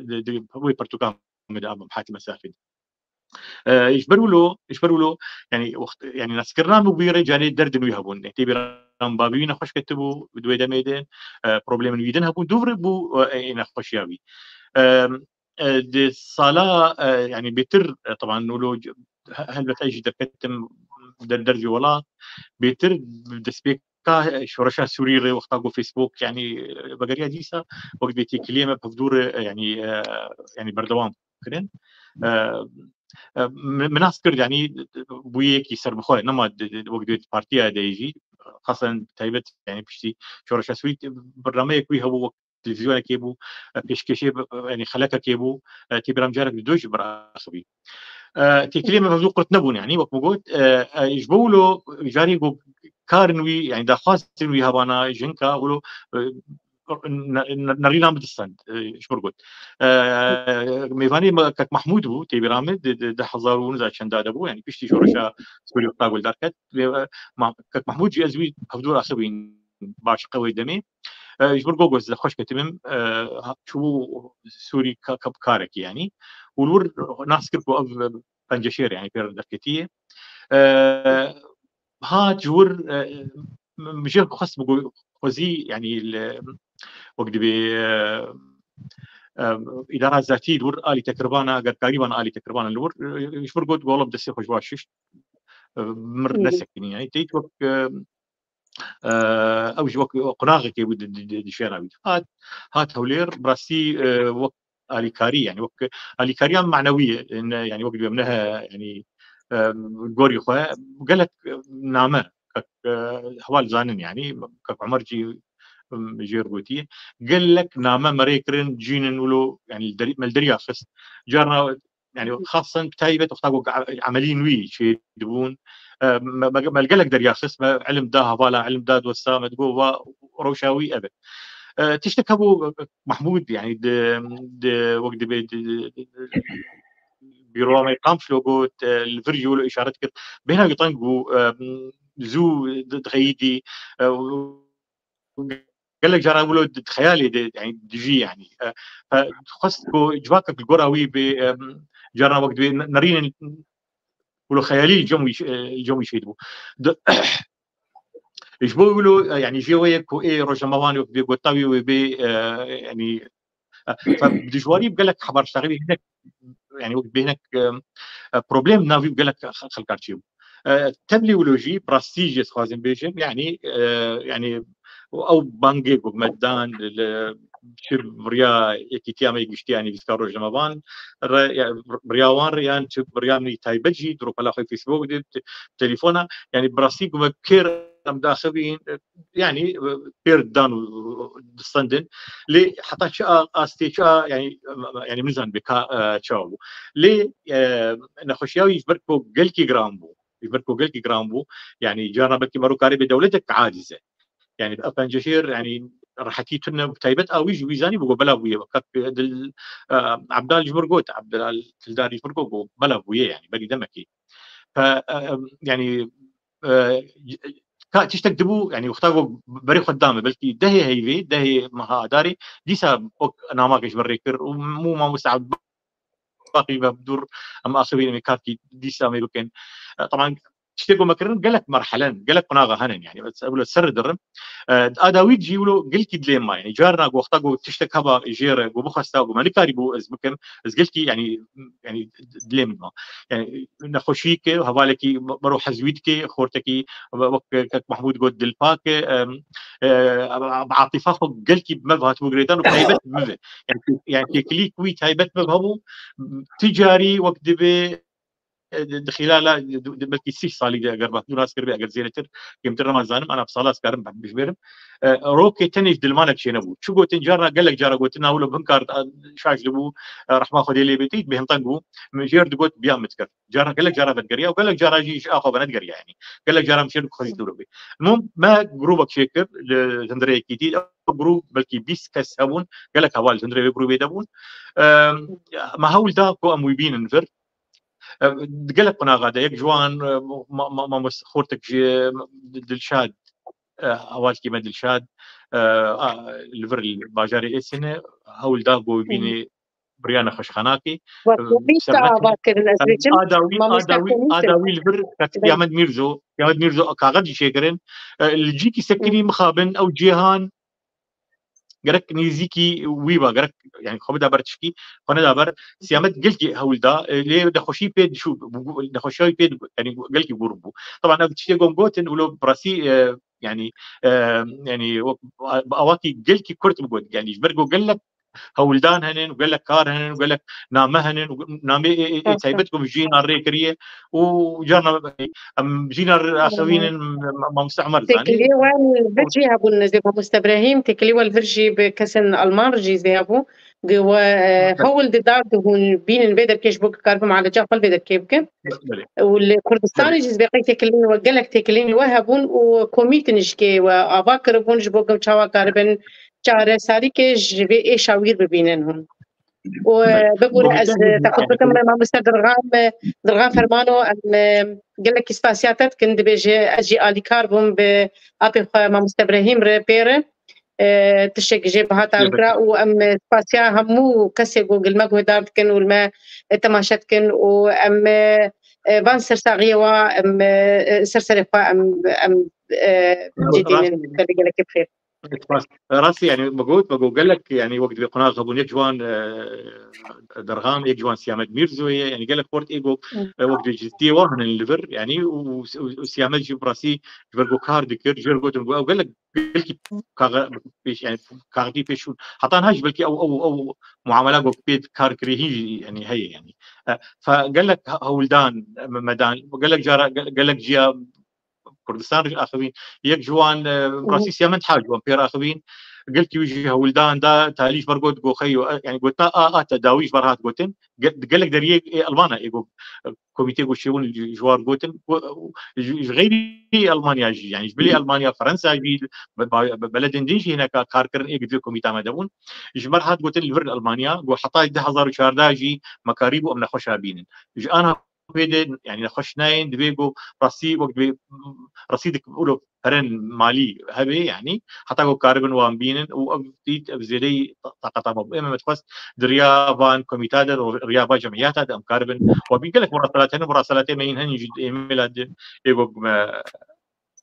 di, di wê pertûkan min de abim hatî mesafê. E, ji ber wilo, ji ber wilo, yani, wext, yani, naskirina min bûyê re carê derdin wî hebûn. Tê bîran bavî wî nexweş ketibû, di wê demê de, e, problemên wî din hebûn, dûv re bû, e, ê nexweşiya wî. E, e, di sala, e, yani bêtir, e, taban wilo c-, he-, helbet ez jî derketim der-, dervî welat, bêtir destpêka, e, şoreşa Sûrî re wexta ku Facebook, yani, e, vegeriya dîsa, wek vê têkiliyê me bi hevdû re, e, yani, e, yani berdewam kirin. E, e, min, min nas kir, yani, bûyekî serbixwe, nema di, di, wek di partiya de jî, xasen taybet, yani, piştî şoreşa Sûrî, bernameyek wî hebû, wek televîzyonekê bû, e, pêşkêşê, e, yani xelekekê bû, e, tê bîra min carek di dû jî biraxivî. E, têkiliyê me hevdû qurt nebûn, yani, wek min got, e, e, ji bo wilo carê ku karin wî, yani daxwazên wî hebana jinka, wilo, e, ne-, ne-, nerîna min distend, e, ji bo got. E, mêvanê me Kek Mahmûd bû, tê bîra min, di, di, di hezar û nizan çenda de bû, yani piştî şoreşa Sûrî wexta ku li dar ket. Lê, e, ma-, Kek Mahmûd jî ez wî hevdû axivîn baş qewê demê. E, ji bo gogo ez xweş ketibim, e, ha-, çûbû Sûrî ka-, ka-, karekî, yani. Û li wir nas kir ku ev, e, penceşêr, yani, pê re derketiye. E, hat ji wir, e, m-, min jê xwest bigo xwezî, yani, li, wek dibê, e, e, îdara zatî li wir alî tekirvana, eger karî vana alî tekirvana li wir, e, ji vir got, golim destê xwe ji wa şişt, e, mir nesekinî, yani, teyt wek, e, e, ew ji wek qonaxekê bû di, di, di, di şehra wî. Hat, hat Hewlêr, bi rastî, e, wek alîkarî, yani wek alîkariya manewî ye, ne, yani wek dibêm ne, yani, e, gorî xwe, gelek name, kek, e, heval zanin, yani, kek Omer jî, e, jê re gotiye. Gelek name me rê kirin, cînin wilo, yani, li derî-, me li derya xist. Carna, yani, xasen bi taybet wexta ku emelîn wî çê dibûn, e, me, me, me li gelek derya xist, me ilim da hevala, ilim da dosta, me digot, va rewşa wî ev e. E, tiştek hebû, e, Mahmûd, yani, di, di, wek dibê, di, di, di, di, bîroya me Qamşlo got, e, li vir jî wilo îşaret kir. Bêhna wî teng bû, e, zû di, dixeyîdî, e, gelek caran wilo di, di xeyalê de, yani, dijî, yani. E, e, xwest ku civakek li gora wî bê, e, caran wek dibê ne-, nerînin wilo xeyalî cem wî, e, cem wî çêdibû. Di, ji bo wilo, e, yani, jê wê ye ku ê rojnamevan wek dibê gota wî wê bê, e, yani, e, fe-, bi dijwarî bi gelek hebar ştaxî hinek, yani, wek bê hinek, e, e, problem navî bi gelek xe-, xelkar çêbû. E, teblî wilo jî, bi rastî jî ez xwazim bêjim, yani, e, yani, ew bangê ku me dan li, çi bi riya Yekîtiya me Giştî ya Nivîskar Rojnamevan re, ya, bi riya wan re, yan çi bi riya min taybet jî, di rûpela xwe Facebook de, te-, telefona, yani, bi rastî ku me kêr em daxivîn, yani, pêr dan û distendin. Lê heta çi a-, astê çi a-, yani, yani, min zan bê ka, e, çawa bû. Lê, e, nexweşiya wî ji ber ku gelkî giran bû. Ji ber ku gelkî giran bû. Yani, carna belkî mero karê bê dewletek adize. Yani, ev penceşêr, yani, rehetî tune, bi taybet a wî jî wî zanî bû, bela bûye. Kak dil, e, Abdal ji mir got, Abdal Tildar ji mir got, bela bûye, yani, berî demekî. Fe, e, e, yani, e, ka tiştek dibû, yani, wexta ku berê xwe dame, belkî dehê heyvê, dehê meha Adarê, dîsa wek namake ji vir rê kir û mû mamoste Baqî me bi dûr em axivîn, em ê karkî dîsa me bikin. E, taban, tiştê ku me kirin gelek merhelen, gelek qunaxa henin, yani, ez wilo ser dirim. E, ada wî jî wilo gelkî dilê me, yani, carna ku wexta ku tiştek heba jê re, ku bixwesta, ku me nikarî bû ez bikim, ez gelkî, yani, yani, dilê min ma. Yani, nexweşiyeke, hevalekî mero hez wî dike, xortekî, wek Kek Mahmûd got, dilpak e, em, e, bi atîfa xwe gelkî bi me ve hatibû girêdan û taybet bi me ve. Yani, yani têkilî ku wî taybet bi me ve hebû, ti carî wek dibê, e, di, di xîlala, di, di, belkî sî salî de eger me nas kiribe, eger zêdetir, kêmtir nema zanim, ana bi sala ez karim bibêrim. E, rokê tenê ji dilmanek çênebû. Çi gotin cara, gelek cara gotin, na wilo bin kar, a, şaş dibû, e, rehma Xwedê lê bê, tê bêhemteng bû. Min jêr digot, biya min dikir. Cara, gelek cara vedigeriya û gelek cara jî ji axa ve nedigeriya, yanî. Gelek cara min jêr dixwazî dûr bê. Min me grûbek çêkir, li hundirê yekîtî, ew grûb belkî bîst kes hebûn, gelek heval li hundirê wê grûbê de bûn. E, me hewl da ku em wî bînin vir. E, di gelek qonaxa de, yek ji wan, e, ma-, ma-, mamoste xortek ji, e, Dilşad, e, hevalkî me Dilşad, e, a, li vir li bajarê Êsênê hewl da ku bînê biriya nexweşxanakê. Wek, e, komîs de ava kirin, ez bêjim, a dawî, a dawî, a dawî li vir Siyamet Mîrzo, Siyamet Mîrzo kaxet jî çêkirin. E, li cîkî sekinî mixabin, ew cêhan gerek nêzîkî wî ba, gerek, yani, xwe bida ber tişkî, xwe neda ber. Siyamet gelkî hewl da, e, lê nexweşî pê dişû, nexweşiya wî pê, yani, gelkî gûr bû. Taban ev tiştê gom gotin, wilo bi rastî, e, yani, e, yani, wek, bi awakî gelkî kurt bigot, yani, ji ber ku gelek hewldan henin, gelek kar henin, gelek name henin, namê ê, ê, ê taybet ku bi jîna rê kiriye û carna em jîna axivînin mamoste Emer zanî. Têkiliyê wan li vir jî hebûn, ez ê mamoste Brahîm, têkiliyê wan li vir jî bi kesên Alman re jî zê hebû. Gi we, e, hewl didar di hûn bînin vê derkê ji bo ku karibin mualeca xwe li vê derkê bikin. Belê. Û li Kurdistanê jî zê qey têkiliyên we, gelek têkiliyên we hebûn û komîtin ji kê we ava kiribûn ji bo ku çawa karibin çaresarîkê ji vê êşa wîr bibînin hûn. Û, e, bibûre ez, e, te xwe bikim, mamoste Dirxan, e, Dirxan Fermano, em, e, gelekî spasiya te dikin, dibêje ez jî alîkar bûm bi apê xwe mamoste Brahîm re pê re. E, tiştek jê bi hata kira û em, e, spasiya hemû kesê ku li me guhdar dikin û li me, e, temaşe dikin û em, e, e, van sersaxiyê wa em, e, e, ser serê xwe em, em, e, cî dînin, gelekî bi xêr. Spas. Rastî, yani, me got, me got gelek, yani, wek divê qonax hebûn, yek ji wan, e, Derxan, yek ji wan Siyamet Mîrzo ye, yani, gelek xort ê got, e, wek divê cîstiyê wan hene li vir, yani, û, û, û, û Siyamet jî bi rastî ji ber ku kar dikir, ji ber gotin ku ew gelek, gelkî kaxe-, pêş, yani, kaxetî pêş şûn. Heta niha jî belkî ew, ew, ew muamela ku pê kar kirî hîn jî, yani, heye, yani. E, fe gelek he-, hewldan, e, me, me dan, gelek cara, gel-, gelek ciya Kurdistan re axivîn. Yek ji wan, e, rastî Siyamet ha ji wan pê re axivîn. Gelkî wî jî hewldan da, talî ji ber got goxey û, e, yani gotina a, a tedawî ji ber hat gotin. Ge-, gelek deriyê, e, Elmana ê got, e, komîtê got çêbûn ji, ji war gotin. Go-, ji, ji xeyrî Elmanya jî, yani ji bilî Elmanya, Fransa jî, be-, be-, be-, beledên din jî hineka kar kirin ê gi di vê komîta me de bûn. Ji ber hat gotin li vir Elmanya, got heta du hezar û çardeh jî me karîbû em nexweşa bînin. Ji ana pê de, yani, nexweş nayên, divê ku rastî wek divê, rastî dik-, wilo perên malî hebe, yani, heta ku karibin wan bînin û ev dît, ev zêdeyî ta-, taqeta me bû. Ê me dixwest di riya van komîta de, riya van cemiyata de em karibin wan bîn. Gelek muraselat hene, muraselatê me yên hene jî êmêla de ê ku me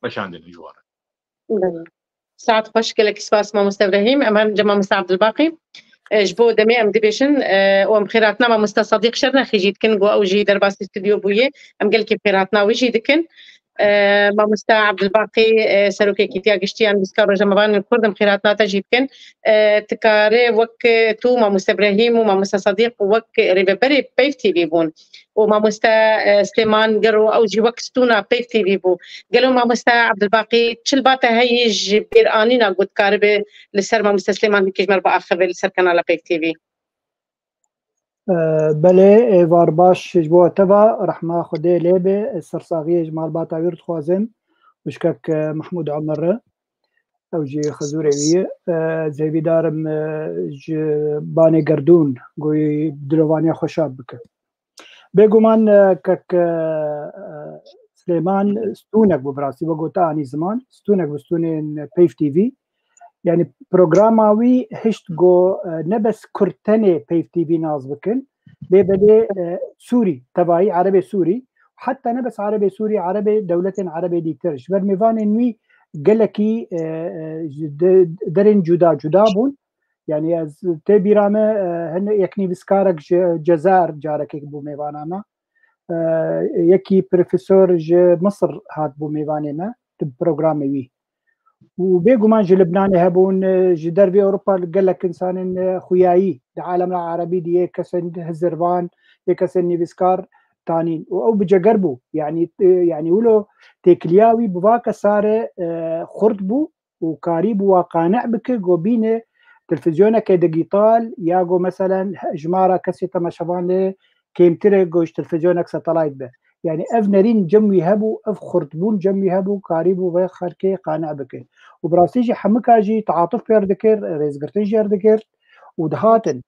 meşandin ji wan re. Belê. Saet xweş, gelek spas mamoste Ibrahîm. Em herin cem mamoste Abdulbaqî. E, ji bo demê em dibêjin, e, û em xêratina mamoste Sadiq Şernexî jî dikin, ku ew jî derbasî stûdyo bûye. Em gelekî xêratina wî jî dikin. E, mamoste Abdulbaqî, e, serokê Yekîtiya Giştî ya Nivîskar Rojnamevanên Kurd, em xêratina te jî dikin. E, tu karê wek tu, mamoste Ibrahîm û mamoste Sadiq wek rêveberê Peyv T V bûn. û mamoste, e, Silêman Gero, ew jî wek stûna Peyv T V bû. Gelo mamoste Abdulbaqî, çi li ba te heyî ji bêranîna ku dikaribe li ser mamoste Silêman hinkê ji me re biaxive li ser kanala Peyv T V? E, belê, êvar baş ji bo te ve, rehma Xwedê lê be, ez sersaxiyê ji malbata wî re dixwazim, wişkek, e, Mehmûd Omer re. Ew jî xizûrê wî ye. E, ez hêvîdar im, e, ji banê gerdûn goyî dilovaniya xwe şad bike. Bêguman, e, kek, e, e, Silêman stûnek bû, bi rastî we gote anî ziman, stûnek bû stûnên Peyv T V. Yani programa wî hişt go, e, ne bes Kurd tenê Peyv T V nas bikin, lê belê, e, Sûrî, tevayî Erebê Sûrî, heta ne bes Erebê Sûrî, Erebê, dewletên Erebê dîtir. Ji ber mêvanên wî gelekî, e, e, ji de-, derên cuda cuda bûn. Yani ez tê bîra me, e, hin yek nivîskarek ji Cezayir carekê bû mêvana me. E, yekî profesor ji Misir hat bû mêvanê me, di programê wî. Û bêguman ji Libnanê hebûn, e, ji dervê Ewropa gelek insanên, e, xuyayî di alemra erebî de yê kesên hizirvan, yê kesên nivîskar, tanîn û ew bi ceger bû. Yanî, e, yanî wilo têkiliya wî bi va kesa re, e, xurt bû û karî bû wa qane bike ku bîne televîzyoneke digîtal ya ku meselen he-, jimara kesê temaşevan lê kêmtir e ku ji televîzyonek satelayt be. Yanî ev nerîn cem wî hebû, ev xurtbûn cem wî hebû, karî bû vê xelkê qane bike. Û bi rastî jî hemika jî teatuf pêr dikir, rêzgirtin jêr dikir û dihatin.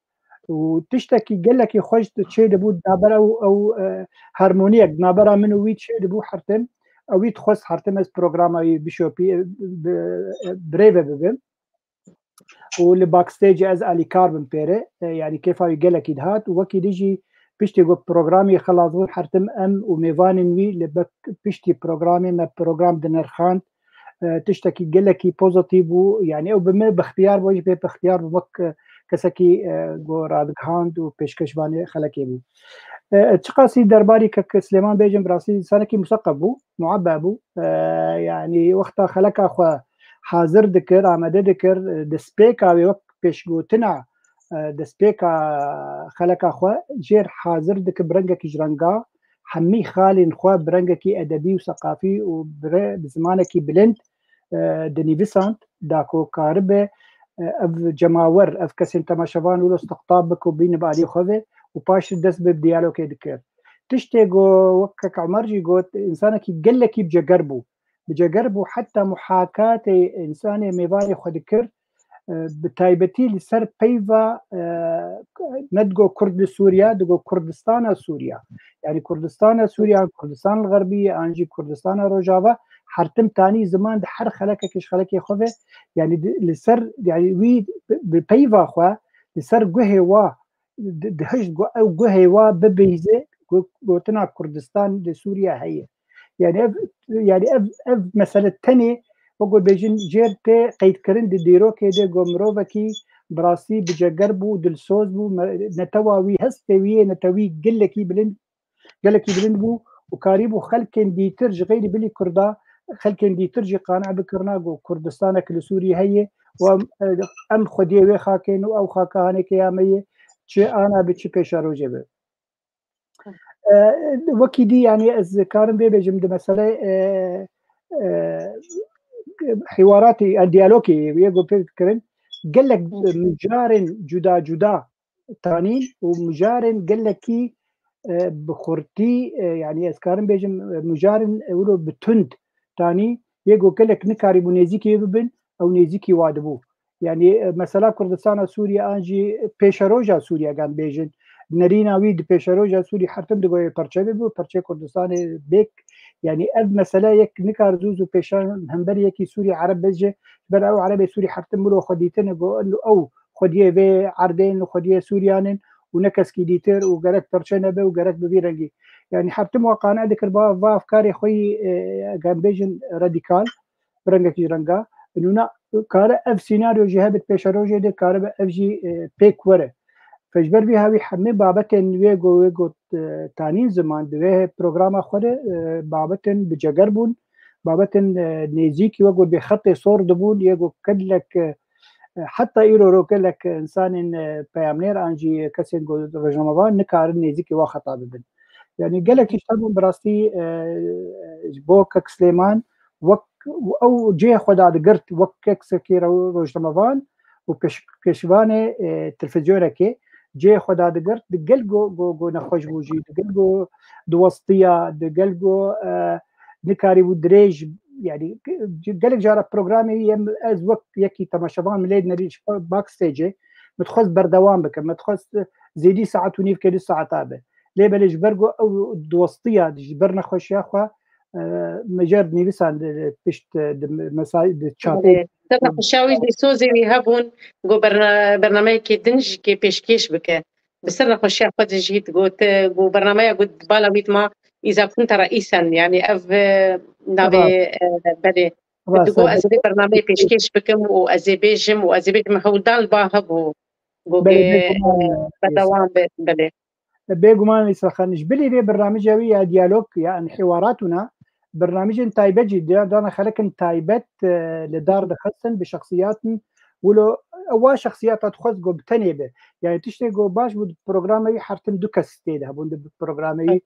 Û tiştekî gelekî xweş çê dibû, naber ew, ew, e, harmoniyek nabera min û wî çê dibû hertim. Ew wî dixwest hertim ez programa wî bişopî, e, bi, e, birêve bibim. Û li backstage ez alîkar bim pêre. E, yanî kêfa wî gelekî dihat û wekî dî jî piştî ku programê xilas bûn hertim em û mêvanên wî li be-, piştî programê me program dinirxand. E, tiştekî gelekî pozitîf bû. Yanî ew bi min bixtiyar bû, ez jî pê bixtiyar bûm wek, e, kesekî, e, ku radigihand û pêşkeşvanê xelekê bû. E, çiqasî derbarî kek Silêman bêjim, bi rastî însanekî museqef bû, muebe bû. E, yanî wexta xeleka xwe hazir dikir, amade dikir, e, destpêka wê wek pêşgotina, e, destpêka xeleka xwe jêr hazir dikir bi rengekî ji renga, hemî xalên xwe bi rengekî edebî û seqafî û bi re-, bi zimanekî bilind, e, dinivîsand, da ku karibe, e, ev cemawer, ev kesên temaşevan wilo istiqtab bike û bîne bi aliyê xwe ve û paştir dest bi diyalogê dikir. Tiştê ku wek kek Omer jî got, însanekî gelekî bi ceger bû. Bi ceger bû, heta muhakatê însanê mêvanê xwe dikir, e, bi taybetî li ser peyva, e, ne digo Kurd li Sûriya, digo Kurdistana Sûriya. Yanî Kurdistana Sûriya, Kurdistan li Xerbî, an jî Kurdistana Rojava, hertim tanî ziman di her xelekekê ji xelekê xwe ve, yanî di, li ser, yanî wî bi, bi peyva xwe, li ser guhê wa, di, dihişt ku ew guhê wa bibihîze, gu-, gotina Kurdistan li Sûriye heye. Yanî ev, yanî ev, ev mesele tenê, wek ku bêjin, jêr tê qeydkirin di dîrokê de ku mirovekî bi rastî bi ceger bû, dilsoz bû, me-, netewa wî, hestê wî yê netewî gelekî bilind, gelekî bilind bû û karîbû xelkên dîtir ji xeyrî bilî Kurda, xelkên dîtir jî qane bikirina ku Kurdistanek li Sûriyê heye û em, em xwediyê wê xakê ne û ew xaka hanekê ya me ye, çi ana bi çi pêşerojê be. E, wekî dî, yanî ez karim vê bêjim di mesele, e, e, hiwaratê, e, diyalogê yê ku pêk dikirin, gelek mijarên cuda cuda tanîn û mijarên gelekî, e, bi xurtî, e, yanî ez karim bêjim, e, mijarên, e, wilo bi tund tanî, yê ku gelek nikarîbû nêzîkî wê bibin, ew nêzîkî wa dibû. Yanî, e, mesela Kurdistana Sûriye an jî pêşeroja Sûriye, gan bêjin. Nerîna wî di pêşeroja Sûrî hertim digo yê perçe bibe û perçê Kurdistanê bêk. Yanî ev mesele yek nikar zû zû pêşan hember yekî Sûrî Ereb bêje. Ber ew Erebê Sûrî hertim wilo xwe dîtine ku ew xwediyê vê erdên, xwediyê Sûriyan in û ne keskî dîtir û gerek perçe nebe û gerek bi vî rengî. Yanî hertim wa qane dikir ba va afkarê xwe yî, e, gan bêjin radîkal, bi rengekî renga. Nûna kare ev sînaryo jî hebit pêşerojê de, karibe ev jî, e, pêk were. Fe ji ber vî hawî hemî babetên wê go-, wê got, e, tanîn ziman di wê programa xwe de, e, babetên bi ceger bûn, babetên, e, nêzîkî wek got bê xetê sor dibûn, yê got gelek, e, heta îro ro gelek insanên, e, peyamnêr an jî kesên ku rojnamevan nikarin nêzîkî wa xeta bibin. Yanî gelek tişt hebûn bi rastî, e, ji bo Kek Silêman wek ew cihê xwe dadigirt wek kesekî ro-, rojnamevan û pêş-, pêşvanê, e, televîzyonekê cihê xwe dadigirt, di gel go, go, go nexweş bû jî, di gel go diwestiya, di gel go, e, nikarîbû dirêj, yanî gelek cara programê em, ez wek yekî temaşevan min lê nerî ji backstage-ê min dixwest berdewam bikim, min dixwest zêdî saet û nîvkê du saeta be. Lê belê ji ber ku ew diwestiya ji ber nexweşiya xwe, e, mijer nivîsan di pişt, e, di mesai, di çapê. Ser nexweşiya wî jî sozê wî hebûn ku berna-, bernameyekê din jî kê pêşkêş bike. Bi ser nexweşiya xwe de jî digot, e, ku bernameya ku di bala wî dima îzafkunta reîsen, yanî ev, e, navê, e, belê. Digot ez vê bernameyê pêşkêş bikim û ez ê bêjim û ez ê bêjim hewldan li ba hebû. Ku berdewam be, belê. Bêguman Îsra Xan, ji bilî vê bernamîja wî ya diyalog ya hiwaratûna, bernamîjên taybet jî diya dana xelekin taybet, e, li dar dixistin bi şexsiyatin wilo ewa şexsiyata dixwest ku bi tenê be. Yani tiştê ku baş bû di programa wî hertin du kes tê de hebûn di programa wî.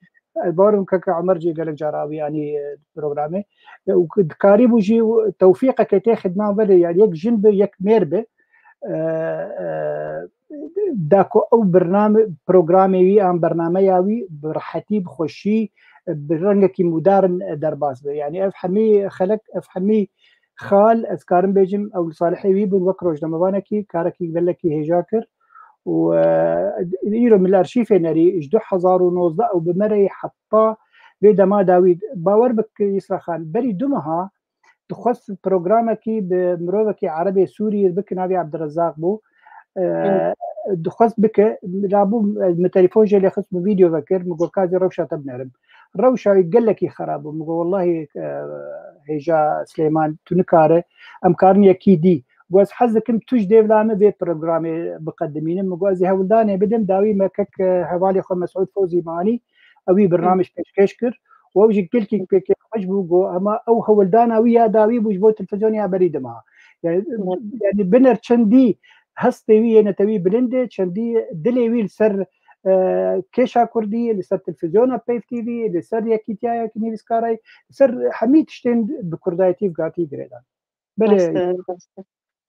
Ez bawer im keke Omer jî gelek cara wî anî, e, programê. E, û dikarîbû jî tewfîqeke tê xidman vede, yani yek jin bi, yek mêr bi. E, e, da ku ew bername, programê wî an bernameya wî bi rehetî, bi xweşî, bi rengekî modern derbas be. Yani ev hemî xelek, ev hemî xal, ez karim bêjim, ew li salihê wî bûn, wek rojnamevanekî karekî gelekî hêja kir. Û, e, îro min li arşîfê nerî, ji du hezar û nozdeh ew bi me re yî heta vê dema dawî. Bawer bik Yisra Xan, berî du meha dixwest programekî bi mirovekî Erebê Sûrî bike, navê Ebdirezaq bû. E, Hı. Dixwest bike, rabû, e, min telefon jê lê xist, min vîdeo vekir, min got, "Ka ez ê rewşa te binerim." Rewşa wî gelekî xerab bû. Min got, "Wellahî, e, hêja Silêman, tu nikare, em karin yekî dî." Got, "Ez hez dikim tu ji dêvla min vê programê biqedimînin." Min got, "Ez ê hewldanê bidim, dawî me kek, e, hevalê xwe Mesûd Fewzî manî, ew wî bernamej pêşkêş kir." Û ew jî gelkî pê kêfxweş bû, got, hema ew hewldana wî ya dawî bû ji bo televîzyonê ya berî dima. Yani, Hı. Yani biner çendî hestê wî yê netewî bilind e, çendî dilê wî li ser, e, kêşa kurdî, li ser televîzyona Peyv T V, li ser yekîtiya yek nivîskarayî, li ser hemî tiştên bi kurdayetî gatî girêdan. Belê. Rast e, rast e.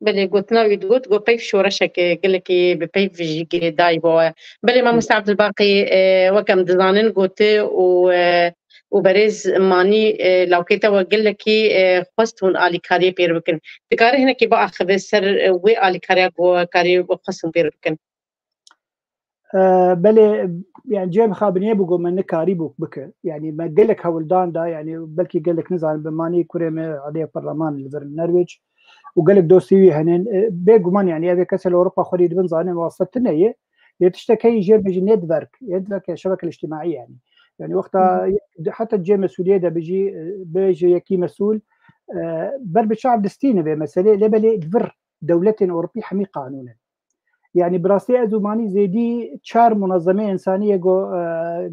Belê, gotina wî digot, got peyv şoreşeke gelekî bi peyv jî girêdayî bo. Belê, mamoste Hı. Abdulbaqî, e, wek em dizanin gote û, e, û berêz Manî, e, lawkê te we gelekî, e, xwest hûn alîkariyê pêr bikin. Dikare hinekî biaxive ser, e, wê alîkariya ku karî xwest hûn pêr bikin? E, belê, yani cem xabiniyê bû ku me nikarî bû bike. Yani me gelek hewldan da, yani belkî gelek nizanin, bi Manî kurê me aliyê perleman li vir Norwêc û gelek dostî wî henin. E, bêguman yani ev ê kesê li Ewropa xwedî dibin zanin wasta tune ye. Lê tiştek heye jê bêjî network, network ya şebeke îctimaî yani. Yani wexta Hı hı. heta cê mesûliyê de bijî, e, bêje yekî mesûl, e, ber bi çav distîne vê meselê, lê belê li vir dewletên Ewropî hemî qanûn in. Yani bi rastî ez û Manî zêdî çar munezemê însaniyê ku, e,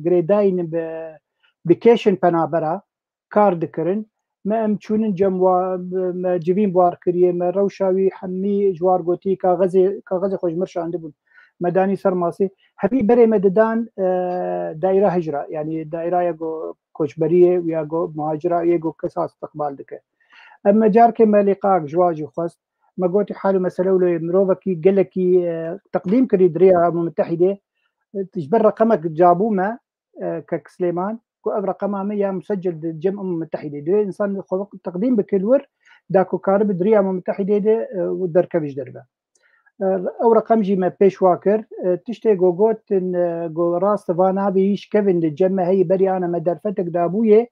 girêdayî ne bi, bi kêşên penabera kar dikirin. Me em çûnin cem wa, me civîn bi war kiriye, me rewşa wî hemî ji war gotî, kaxezê, kaxezê xwe ji mir şandibûn. Me danî ser masê. Hemî berê me didan, e, daîra hicra, yani daîraya ku koçberiyê ya ku muhacira yê ku kes istiqbal dike. Em me carkê me lîqak ji wa jî xwest. Me gotî hal û mesele wilo ye, mirovekî gelekî, e, teqdîm kirî di rêya Umem Mitehîdê. E, ji ber reqemek cabû me, e, kek Silêman, ku ev reqema me ya musecel di cem Umem Mitehîdê. Divê însan xwe teqdîm bike li wir, da ku karibe di rêya Umem Mitehîdê de, e, û derkeve ji derve. E, ew reqem jî me pêş wa kir. E, tiştê ku gotin, e, ku rast va navê yî şikevin di cem me heyî berî ana me derfetek dabûyê,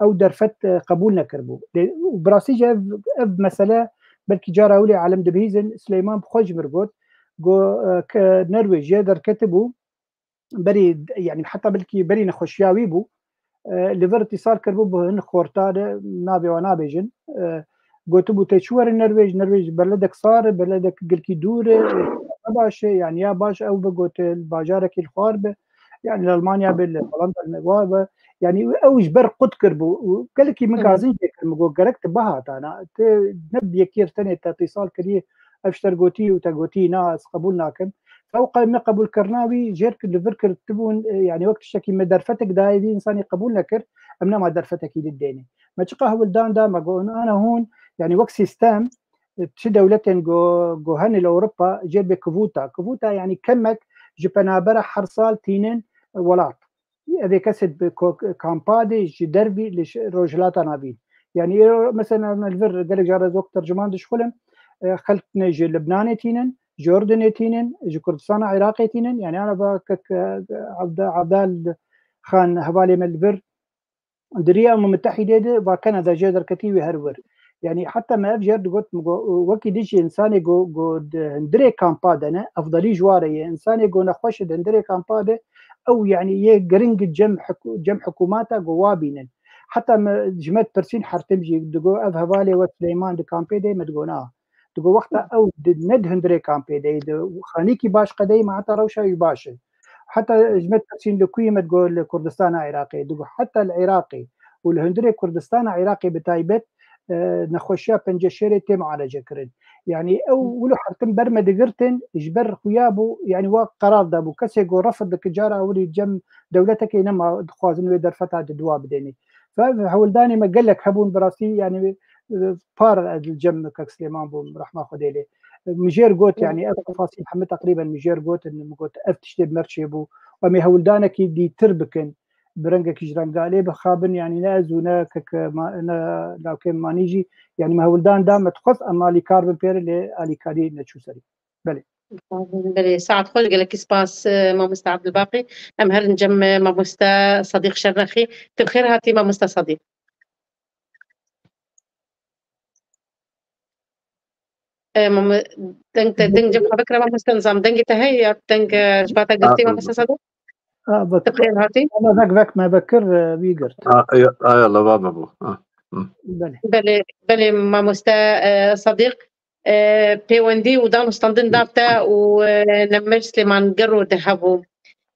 ew derfet, e, qebûl nekiribû. Lê, û bi rastî jî ev, ev mesele belkî cara ewlê alem dibihîzin, Silêman bi xwe ji mir got, got, e, ke Norwêc jê derketibû, berî, yani heta belkî berî nexweşiya wî bû, e, li vir îtîsal kiribû bi hin xorta de, navê wan nabêjin. E, gotibû, "Tê çi werin Norwêc, Norwêc beledek sar e, beledek gelkî dûr e, ne baş e, yani ya baş ew bi gote bajarekî li xwar be, yani li Almanya be, li Holanda ne wa be." Yani ew ji ber qut kiribû. Û gelekî min Hı hı. gazîn jê kir, min got, "Gerek tu bihatana, tu ne bi yekî tenê te îtîsal kirî, ev ji te gotî û te gotî, na, ez qebûl nakim." Ew qe-, neqebûlkirina wî jêr kir, li vir kir, tibûn, e, yani wek tiştekî me derfetek dayê vî însanî qebûl nekir, em nema derfetekî didêne. Me çiqa hewldan da, me got, ana hûn, yani wek sîstem, e, çi dewletên go, go hene li Ewropa, jêr bê kvota. Kvota yani kemek ji penabera her sal tînin, e, welat. Evê kesê bi ko-, kampa de ji dervî li ş-, Rojhilata Navîn. Yani, îro, mesela, li vir gelek caran ez wek terciman dişxulim, e, xelk ne ji Libnanê tînin, ji Urdunê tînin, ji Kurdistana Iraqê tînin. Yani, ana va kek, e, Abda-, Abdal Xan hevalê me li vir di rêya Umem Mitehîdê de va Kanada jê derketî wî her wir. Yani heta me ev jêr digot, min got, wekî dijî însanê go, go di hundirê kampa de ne, efdelî ji wa re ye. Însanê go nexweş e di hundirê kampa de, ew yani yê giring cem hiku-, cem hikûmata go wa bînin. Heta me ji me dipirsîn her tim jî digo, ev hevalê we Silêman di kampê de ye? Me digo na. Digo wexta ew di, ne di hundirê kampê de ye, di xanîkî baş qedeyî me heta rewşa wî baş e. Heta ji me dipirsîn li ku yî? Me digo li Kurdistana Iraqê. Digo heta li Iraqê û li hundirê Kurdistana Iraqê bi taybet, e, nexweşiya penceşêrê tê mualece kirin. Yani ew wilo hertim ber me digirtin, ji ber xuya bû, yani wa qerar da bû. Kesê ku refid dike cara ewilî cem dewletekê nema dixwazin wê derfeta di dua bidênê. Fe hewldanê me gelek hebûn bi rastî, yani, e, par ez li cem Kek Silêman bûm, rehma Xwedê lê. Min jêr got, yani ev tefasîl hemî teqrîben min jêr gotin, min got ev tiştê bi me re çêbû. Em ê hewldanekî dîtir bikin. Bi rengekî ji rengalê bixabin, yani ne ez û ne kek ma-, ne lawkê Manî jî, yani me hewldan da, me dixwest em alîkar bin pê re, lê alîkarî neçû serî. Belê. Belê, saet xweş, gelekî spas, e, mamoste Abdulbaqî. Em herin cem, e, mamoste Sadiq Şernexî. Tu bi xêr hatî, mamoste Sadiq. E, mamo-, deng te, deng cem xwe bikire, mamoste, nizam dengê te heye ya deng, e, ji ba te girtî, mamoste Sadiq? Ha, vek-, Tu bi xêr hatî. Ama vek, vek me vekir, e, wî girt. Ha, aya, aya, lava me bû. Ha. Hı. Belê. Belê, belê, mamoste, e, Sadiq. E, pêwendî û dan û standin nav te û, e, Nemir Silêman Gero de hebû.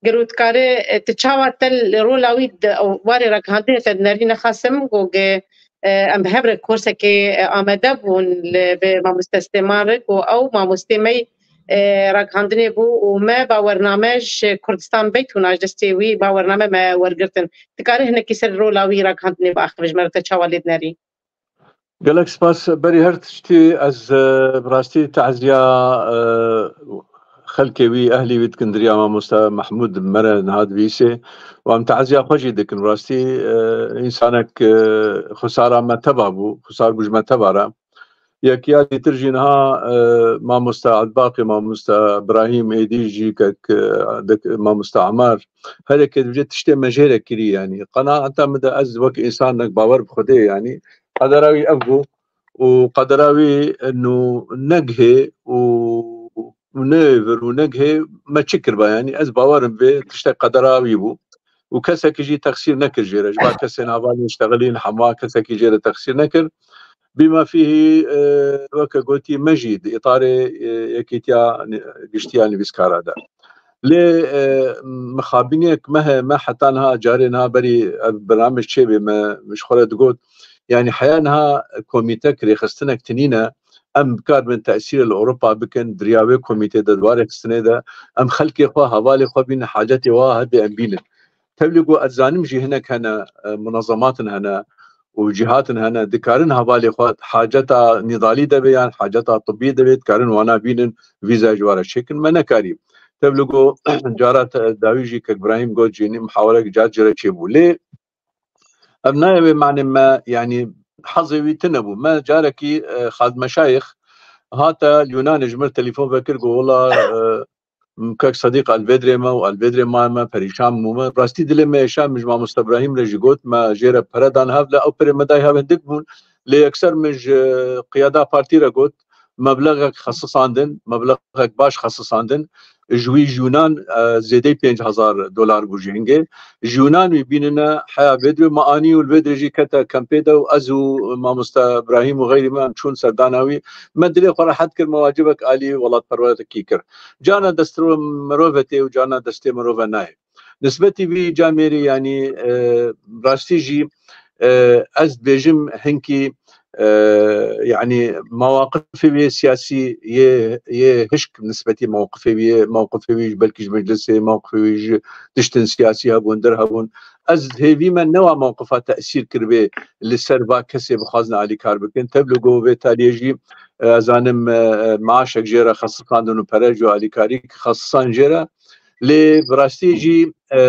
Gero dikare, e, tu çawa te li rola wî di warê ragihandinê te di nerî nexasim, ku ge, e, em bi hev re korsekê, e, amade bûn li, bi mamoste Silêman re, ku ew mamostê me, e, ragihandinê bû û me bawername ji Kurdistan Beytûna ji destê wî bawername me wergirtin. Dikare hinekî ser rola wî ragihandinê biaxive, ji me re te çawa lê dinerî? Gelek spas. Berî her tiştî ez, e, bi rastî teziya, e, xelkê wî, ehlî wî dikin, diriya mamoste Mehmûd me re niha divîsê. Û em teziya xwe jî dikin. Bi rastî, e, însanek, e, xusara me teva bû, xusar bû ji me teva re. Yekiya dîtir jî niha, e, mamoste Elbaqî, mamoste Birahîm êdî jî kek, e, dek-, mamoste Emar. Her yekê dibêje tiştê me jê re kirî, yanî. Qenaeta min de ez wek însanek bawer bi Xwedê, yanî. Qedera wî ev bû û qedera wî nû negihê û, û ne vir û negihê me çi kirba, yanî. Ez bawerim vê tiştek qedera wî bû. Û kesekî jî texsîr nekir jê re. Ji bar kesên hevalên ştexilîn hema kesekî jê re texsîr nekir. Bîma fîhî, e, weke gotî me jî di îtarê, e, yekîtiya ni-, giştiya nivîskara de. Lê, e, mixabîniyek me heye, me heta niha carê niha berî ev bernamej çêbê me ji xwe re digot, yanî heya niha komîtek rêxistinek tinîne, em bikaribin tesîrê li Ewropa bikin, di riya wê komîtê de, di warê xistinê de, em xelkê xwe, hevalê xwe bînin, hacetê wa hebe em bînin. Tevlî ku ez zanim jî hinek hene, e, munezematin hene û cîhatin hene, dikarin hevalê xwe haceta nîdalî de be yan haceta tibbî de be, dikarin wana bînin, vîza ji wa re çêkin, me nekarî. Tevlî ku cara te-, dawî jî kek Birahîm got jî, nî muhawerek car cire çêbû. Lê ev nayê wê manê me, yanî hezê wî tune bû. Me carekî, e, Xalid Meşayix hate Yûnanê ji min telefon vekir, got, wela, e, kek Sedîq el vê dirê me û el vê dirê ma me perîşan bûme. Rastî dilê me êşa, min ji mamoste Birahîm re jî got, me jê re pere dan hev, lê ew perê me day hev hindik bûn. Lê yekser min ji qiyada partî re got, meblexek xesisandin, meblexek baş xesisandin. Ji wî ji Yûnan, e, zêdeyî pênc hezar dolar bû ji hingê. Ji Yûnan wî bînine heya vê dirê me anî û li vê dirê jî kete kempê de û ez û mamoste Birahîm û xeyrî me em çûn serdana wî. Me dilê xwe rehet kir, me wacibek alî welatperwerekî kir. Carna destê mirove tê û carna destê mirove nayê. Nisbetî vî camêrî, yanî, e, rastî jî, e, ez dibêjim hinkî, e, yanî mewaqifê wî yê siyasî yê, yê hişk nisbetî mewqifê wî yê, mewqifê wî belkî ji meclisê, mewqifê wî ji tiştin siyasî hebûn, der hebûn. Ez hêvî me newa mewqifa tesîr kiribê li ser va kesê bixwazin alîkar bikin. Tevlî ku vê taliyê jî, e, ez zanim, e, e, maaşek jê re xesisandin û pere ji alîkarî xesisan jê re. Lê bi rastî jî, e,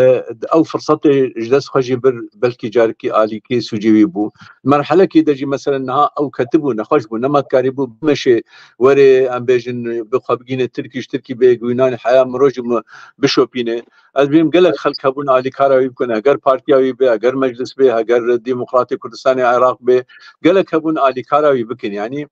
ew firsetê ji dest xwe jî bir, belkî carekî alîkê sûcê wî bû. Merhelekî de jî, meselen, niha ew ketibû, nexweş bû, nema dikarîbû bimeşê, werê, em bêjin, bi xwe bigîne Tirkî, ji Tirkî bê Yûnanê, heya mirov jî mi bişopîne. Ez bînim gelek xelk hebûn alîkara wî bikin, heger partiya wî bê, heger meclis bê, heger Demokratê Kurdistanê Iraq bê, gelek hebûn alîkara wî bikin, yanî.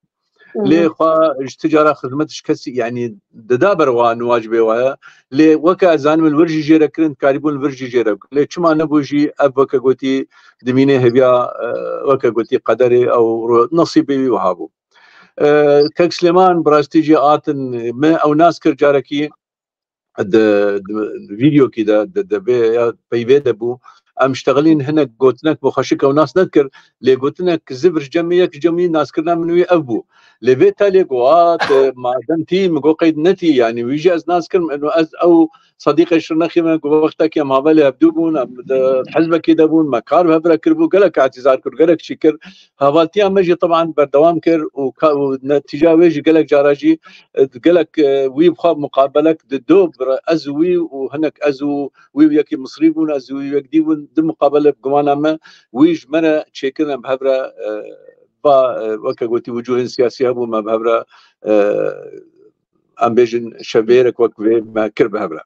Lê xwe ji ti cara xizmet ji kesî, yanî, dida ber wa niwacibê wa ye. Lê weke ez zanim li vir jî jê re kirin, dikarîbûn li vir jî jê re bikin. Lê çima nebû jî ev weke gotî dimînê hêviya, e, weke gotî qederê ew ro-, nesîbê wî wiha bû. E, Kek Silêman bi rastî jî hatin me ew nas kir carekî di, di, di vîdeokî de, di, di vê ya peyvê de bû. Em ştexilîn hinek gotinek bi xweşik ew nas nedikir, lê gotinek zivir ji cemî yek ji cemî naskirina min wî ev bû. Lê vê telê ku hat, e, madem tî, min got qeyd netî, yanî wî jî ez nas kirim, eno ez ew Sedîqê Şirnexî me ku wextekî em havelê hevdû bûn, em di hizbekê de bûn, me kar bi hev re kiribû, gelek îtîzar kir, gelek çî kir. Hevaltiya me jî teban berdewam kir û ka-, û netîca wê jî gelek cara jî, e, gelek, e, wî bi xwe muqabelek di do bi re, ez û wî û hinek ez û wî û yekî Misrî bûn, ez û wî û yek dî bûn, di muqabele bi gumana me wî ji me re çêkirin, em bi hev re, e, va, e, weke gotî wucûhên siyasî hebû, me bi hev re, e, em bêjin şevbêrek wek vê me kir bi hev re.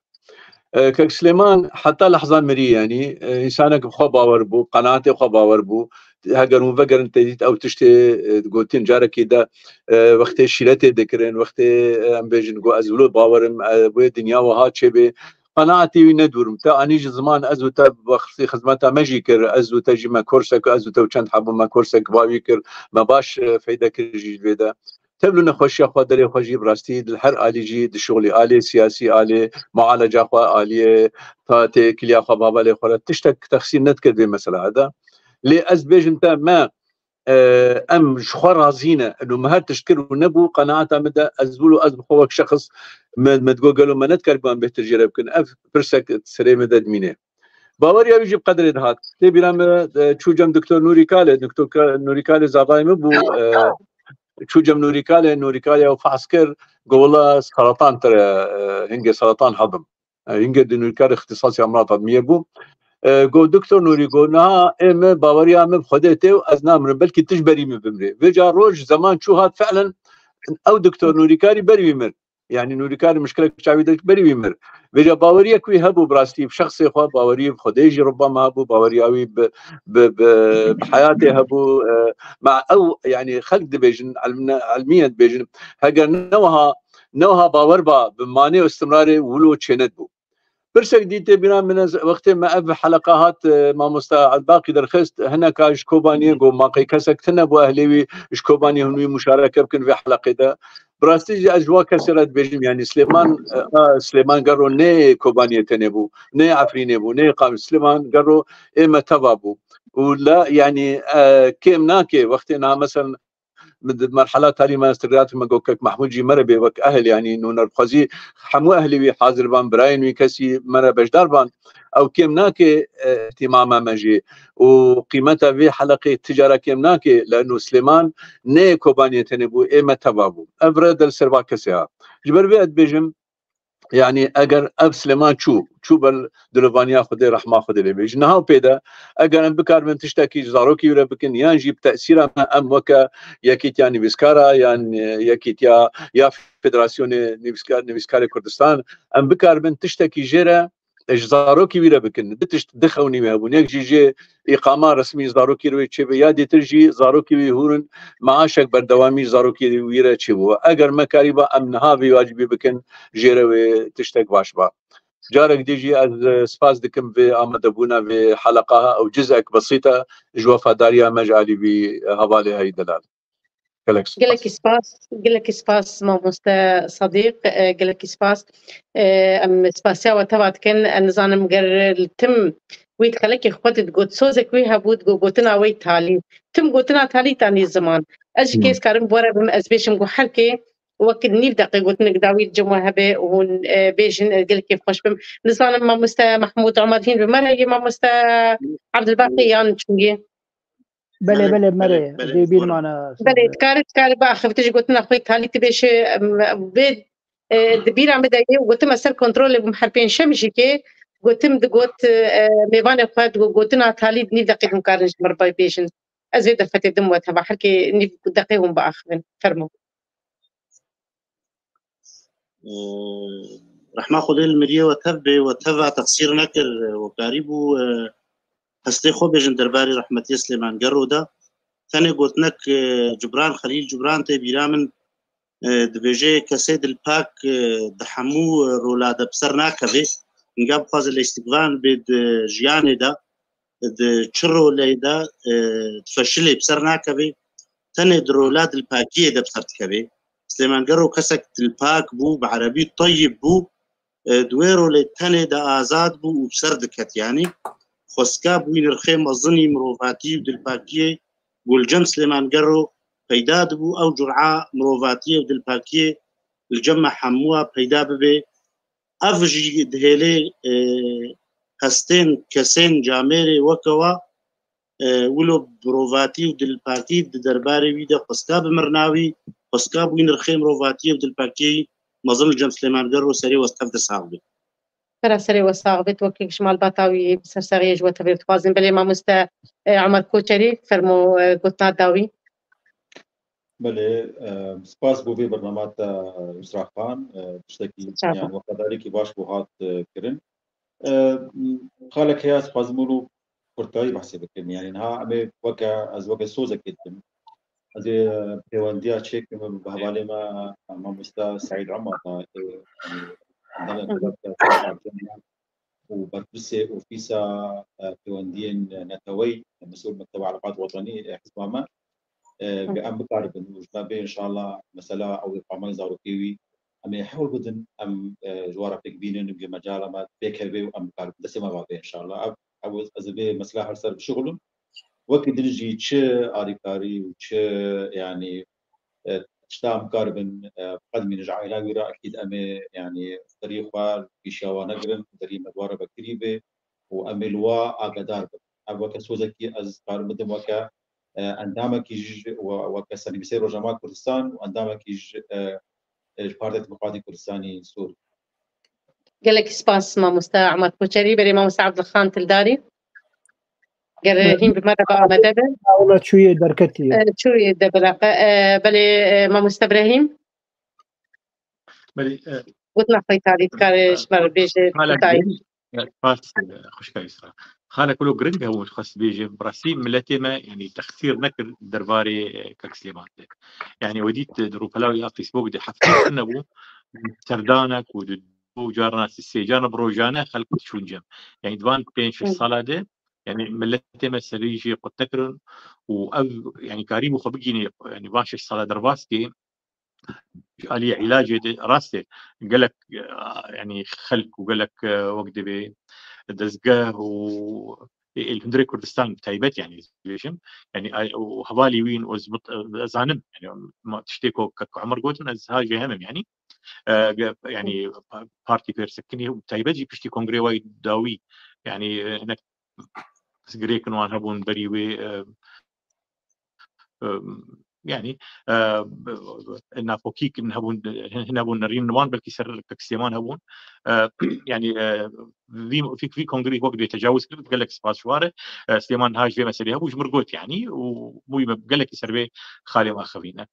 E, Kek Silêman heta lehza mirî, yanî, e, însanek bi xwe bawer bû, qenaetê xwe bawer bû. Heger hûn vegerin te dît ew tiştê, e, gotin carekî de, e, wextê şîretê dikirin, wextê, e, em bêjin ku ez wilo bawerim, e, wê dinya wiha çêbê. Qenaetê wî nedûrim. Te anî ji ziman ez û te wextê xizmeta me jî kir, ez û te jî me korsek, ez û te û çend hebû me korsek bavî kir, me baş, e, feyde kir jî ji vê de. Tevlû nexweşiya xwe derê xwe jî bi rastî li her alî jî di şixulî alê siyasî, alê mualeca xwe, aliyê ta têkiliya xwe, bavelê xwe re tiştek texsîr nedikir vê mesela de. Lê ez bêjim te me, e, em ji xwe razî ne. Eno me her tişt kir û nebû, qenaeta min de ez wilo ez bi xwe wek şexs me, me digot gelo me nedikaribû em bêhtir jê re bikin. Ev pirsek serê min de dimîne. Baweriya wî jî bi qedrê dihat. Tê bîra min, e, çû cem Doktor Nûrî Kalê, Doktor Ka-, Nûrî Kalê zavayê min bû, e, çû cem Nûrî Kalê, Nûrî Kalê ew fehs kir, got wela seratan te re, e, hingê seratan hebim. E, hingê di Nûrî Kalê îxtisasê emrata dimiye bû. E, got, Doktor Nûrî, got, niha ê min baweriya min bi Xwedê tê û ez namirim, belkî tu ji berî min bimrê. Vêca roj, zeman çû hat, fiilen ew Doktor Nûrî Kalî berî wî mir. Yanî Nûrî Kalî mişkilek çavî de berî wî mir. Vêca baweriyek wî hebû bi rastî, bi şexsê xwe, baweriyê bi Xwedê jî rubama hebû, baweriya wî bi, bi, bi, bi heyatê hebû. E, ma ew, yanî xelk dibêjin, elmine-, elmiyen dibêjin, heger ne wiha, ne wiha bawer ba, bi manê û istimrarê wilo çênedibû. Pirsek dî tê bîra min, ez wextê me ev heleqa hat, e, mamosta Elbaqî derxist, hineka ji Kobaniyê got, ma qey kesek tune bû ehlê wî ji Kobaniyê hûn wî muşareke bikin vê heleqê de. Bi rastî jî ez ji wa kesê re dibêjim, yanî Silêman, e, a, Silêman Gero ne Kobaniyê tenê bû, ne Efrînê bû, ne Qam-, Silêman Gero ê me teva bû. Û la, yanî, e, kêm nake wextê niha, meselen, min di merhela talî me, ez tirgirati me got, Kek Mehmûd jî me re bê wek ehl, yanî nûnerxwezî hemû ehlê wî hazir ban, birayên wî kesî me re beşdar ban. Ew kêm nake, e, îhtîmama me jî û qîmeta vê heleqê ti cara kêm nake, leno Silêman ne Kobaniyê tenê bû, ê me teva bû. Ev re de li ser va kesê ha. Ji ber vê ez dibêjim, yanî eger ev Silêman çû, çû ber dilovaniya Xwedê, rehma Xwedê lê bê. Ji niha û pê de eger em bikaribin tiştekî ji zarokî wî re bikin, yan jî bi tesîra me em weke Yekîtiya Nivîskara, yan, e, Yekîtiya ya Federasyonê Nivîskar-, Nivîskarê Kurdistan, em bikaribin tiştekî jê re, e, ji zarokî wî re bikin. Du tişt, du xewnî wê hebûn. Yek jî jê îqama resmî zarokî re wê çêbe, ya dîtir jî zarokî wî hûrin maaşek berdewamî zarokî wî re çêbû. Eger me karîba em niha vê wacibî bikin, jê re wê tiştek baş ba. Carek dî jî ez, e, spas dikim vê amadebûna vê heleqa ew cizek besît e ji wefadariya me ji alî vî hevalê heyî delal. Gelek spas. Gelekî spas, gelekî spas mamoste Sadiq, e, gelekî spas. E, em spasiya we teva dikin. Em nizanim ger li tim wî di xelekê xwe de digot, sozek wî hebû, digot gotina wê talî. Tim gotina talî tanî ziman. Ez ji Hmm. kê ez karim bi we re bim, ez bêjim ku her kê wek nîv deqê gotinek dawî li cem we hebe û hûn, e, bêjin, ez gelekî xweş bim. Nizanim mamoste Mehmûd Omer hîn bi me re ye, mamoste Abdulbaqî yan çûye? Belê, belê, belê, me re ye. Belê, bîr mane. Belê, dikare, dikare biaxivî, tu ji gotina xwe talî tu bêje, em, vê, e, di bîra min de ye, gotim ez ser kontrolê bûm her pênc şem jî kê, gotim digot, e, mêvanê xwe digot, gotina talî nîv deqê hûn karin ji min re bêjin. Ez vê derfetê dim we teva, her kê nîv deqê hûn biaxivin. Fermo. Rehma Xwedê li miriyê we tev bê, we teva texsîr nekir, we karîbû, e, hestê xwe bêjin derbarê rehmetiyê Silêman Gero de. Tenê gotinek, e, Cibran, Xelîl Cibran tê bîra min, e, dibêje, kesê dilpak, e, di hemû, e, rola de bi ser nakeve. Hinga bixwaze lêstikvan bê di jiyanê de, di çi rolê de, e, difeşilê bi ser nakeve, tenê di rola dilpakiyê de bi ser dikeve. Silêman Gero kesek dilpak bû, bi erebî teyib bû, e, di wê rolê tenê de azad bû û bi ser diket, yanî xwestika bi wî nirxê mezinî mirovatî û dilpakiyê ku li cem Silêman Gerro peyda dibû, ew cura mirovatiyê û dilpakiyê li cem me hemûa peyda bibe. Ev jî dihêle, e, hestên kesên camêrê weke we, e, wilo mirovatî û dilpakî di derbarê wî de xwestika bi mirina wî, xwestika bi wî nirxê mirovatiyê û dilpakiyê mezin li cem Silêman Gerro serê we tev de sax be. Pera serê we sax bit, wekî ji malbata wî bi serseriyê ji we tevê dixwazin. Belê mamoste, e, Omer Koçerî, fermo, e, gotina dawî. Belê, e, spas bo vê bernama te, e, Yusra Xan, e, tiştekî, Sağ ol. Yani, wexwedarekî baş bo hat, e, kirin. E, xalek heye ez dixwazim wilo kurtayî behsê bikim. Yani, niha em ê weke, ez weke sozekê dikim. Ez ê, e, pêwendiya çêkim bi hevalê me, e, mamoste Seîd Omer re, e, yani, endamê Hı hı. Hı hı. û berpirsê ofîsa, e, pêwendiyên neteweyî, mesûl Mekteba Eleqat Wetenî, e, hizba me, e, Hı. Em bikaribin û ji me bê înşallah mesela ew ê qamay zarokê wî em ê hewl bidin, em, e, ji wan re pêk bînin, bi mecala me pêk hevê û em bikaribin. Destê me va bê înşallah. Ev, ew ez ê vê mesela her ser bişixulim. Wekî din jî çi alîkarî û çi, yani, e, tişta em karibin, e, biqedimînin ji aîla wî re, ekîd em ê, yani, derî xwe pîşiya wan negirin, derî me di wan re vekirî bê û em ê li wa agadar bin. Ev weke sozekî ez karim bidim weke, e, endamekî ji, we-, weke Senîbîsê Rojava Kurdistan û endamekî ji, e, e, ji Partiya Demokratîk Kurdistanî Sûrî. Gelek spas mamoste Omer Koçerî, berê mamoste Abdulxan Tildarî. Ger Evet. Hîn bi me re be amade be. Ona çûyê derketî. E, çûyê de biraxe. E, belê, e, mamoste Brehîm. Belê, e, Gotina xwe tarî dikare ji me re bêje Hala kutayî. Gel, e, spas, e, xwişka Yusra. Xalek wilo giring hebû, xwest bêje, bi rastî miletê me, yani, texsîr nekir derbarê, e, Kek Silêman de. Yani, we dît, e, di rûpela ya Facebook de heftê nebû, serdanek û di û carna sê carna bi rojane xelk diçûn cem. Yani, di van pênc şeş Hı. sala de, yani, miletê me serî jê qut nekirin û ev, yani, karîbû xwe bigînê, yani, van şeş sala derbas kê, ji aliyê îlacê de rast e. Gelek, e, yani, xelk û gelek, e, wek divê dezgeh û ê, ê li hundirê Kurdistan bi taybet, yani, ez bêjim, yani, ay, û hevalî wî û ez mit-, ez zanim, yani, ma tiştê ku Kek Omer gotin, ez ha jê hemim, yani. E, ge-, yani, pa-, partî pêrsekinî û bi taybet jî piştî kongrê wayî dawî, yani, e, hinek pirsgirêkin wan hebûn berî wê, e, e, yani, e, nakokîk hebûn, hin hebûn nerîn wan, belkî ser Kek Silêman hebûn. E, yani, e, vî, vî, vî kongrî wek dê tecawuz kir, gelek spas ji wan re. E, Silêman ha ji vê meselê hebû, ji mir got, yani, û bûyî me gelekî ser vê xalê me axivîne.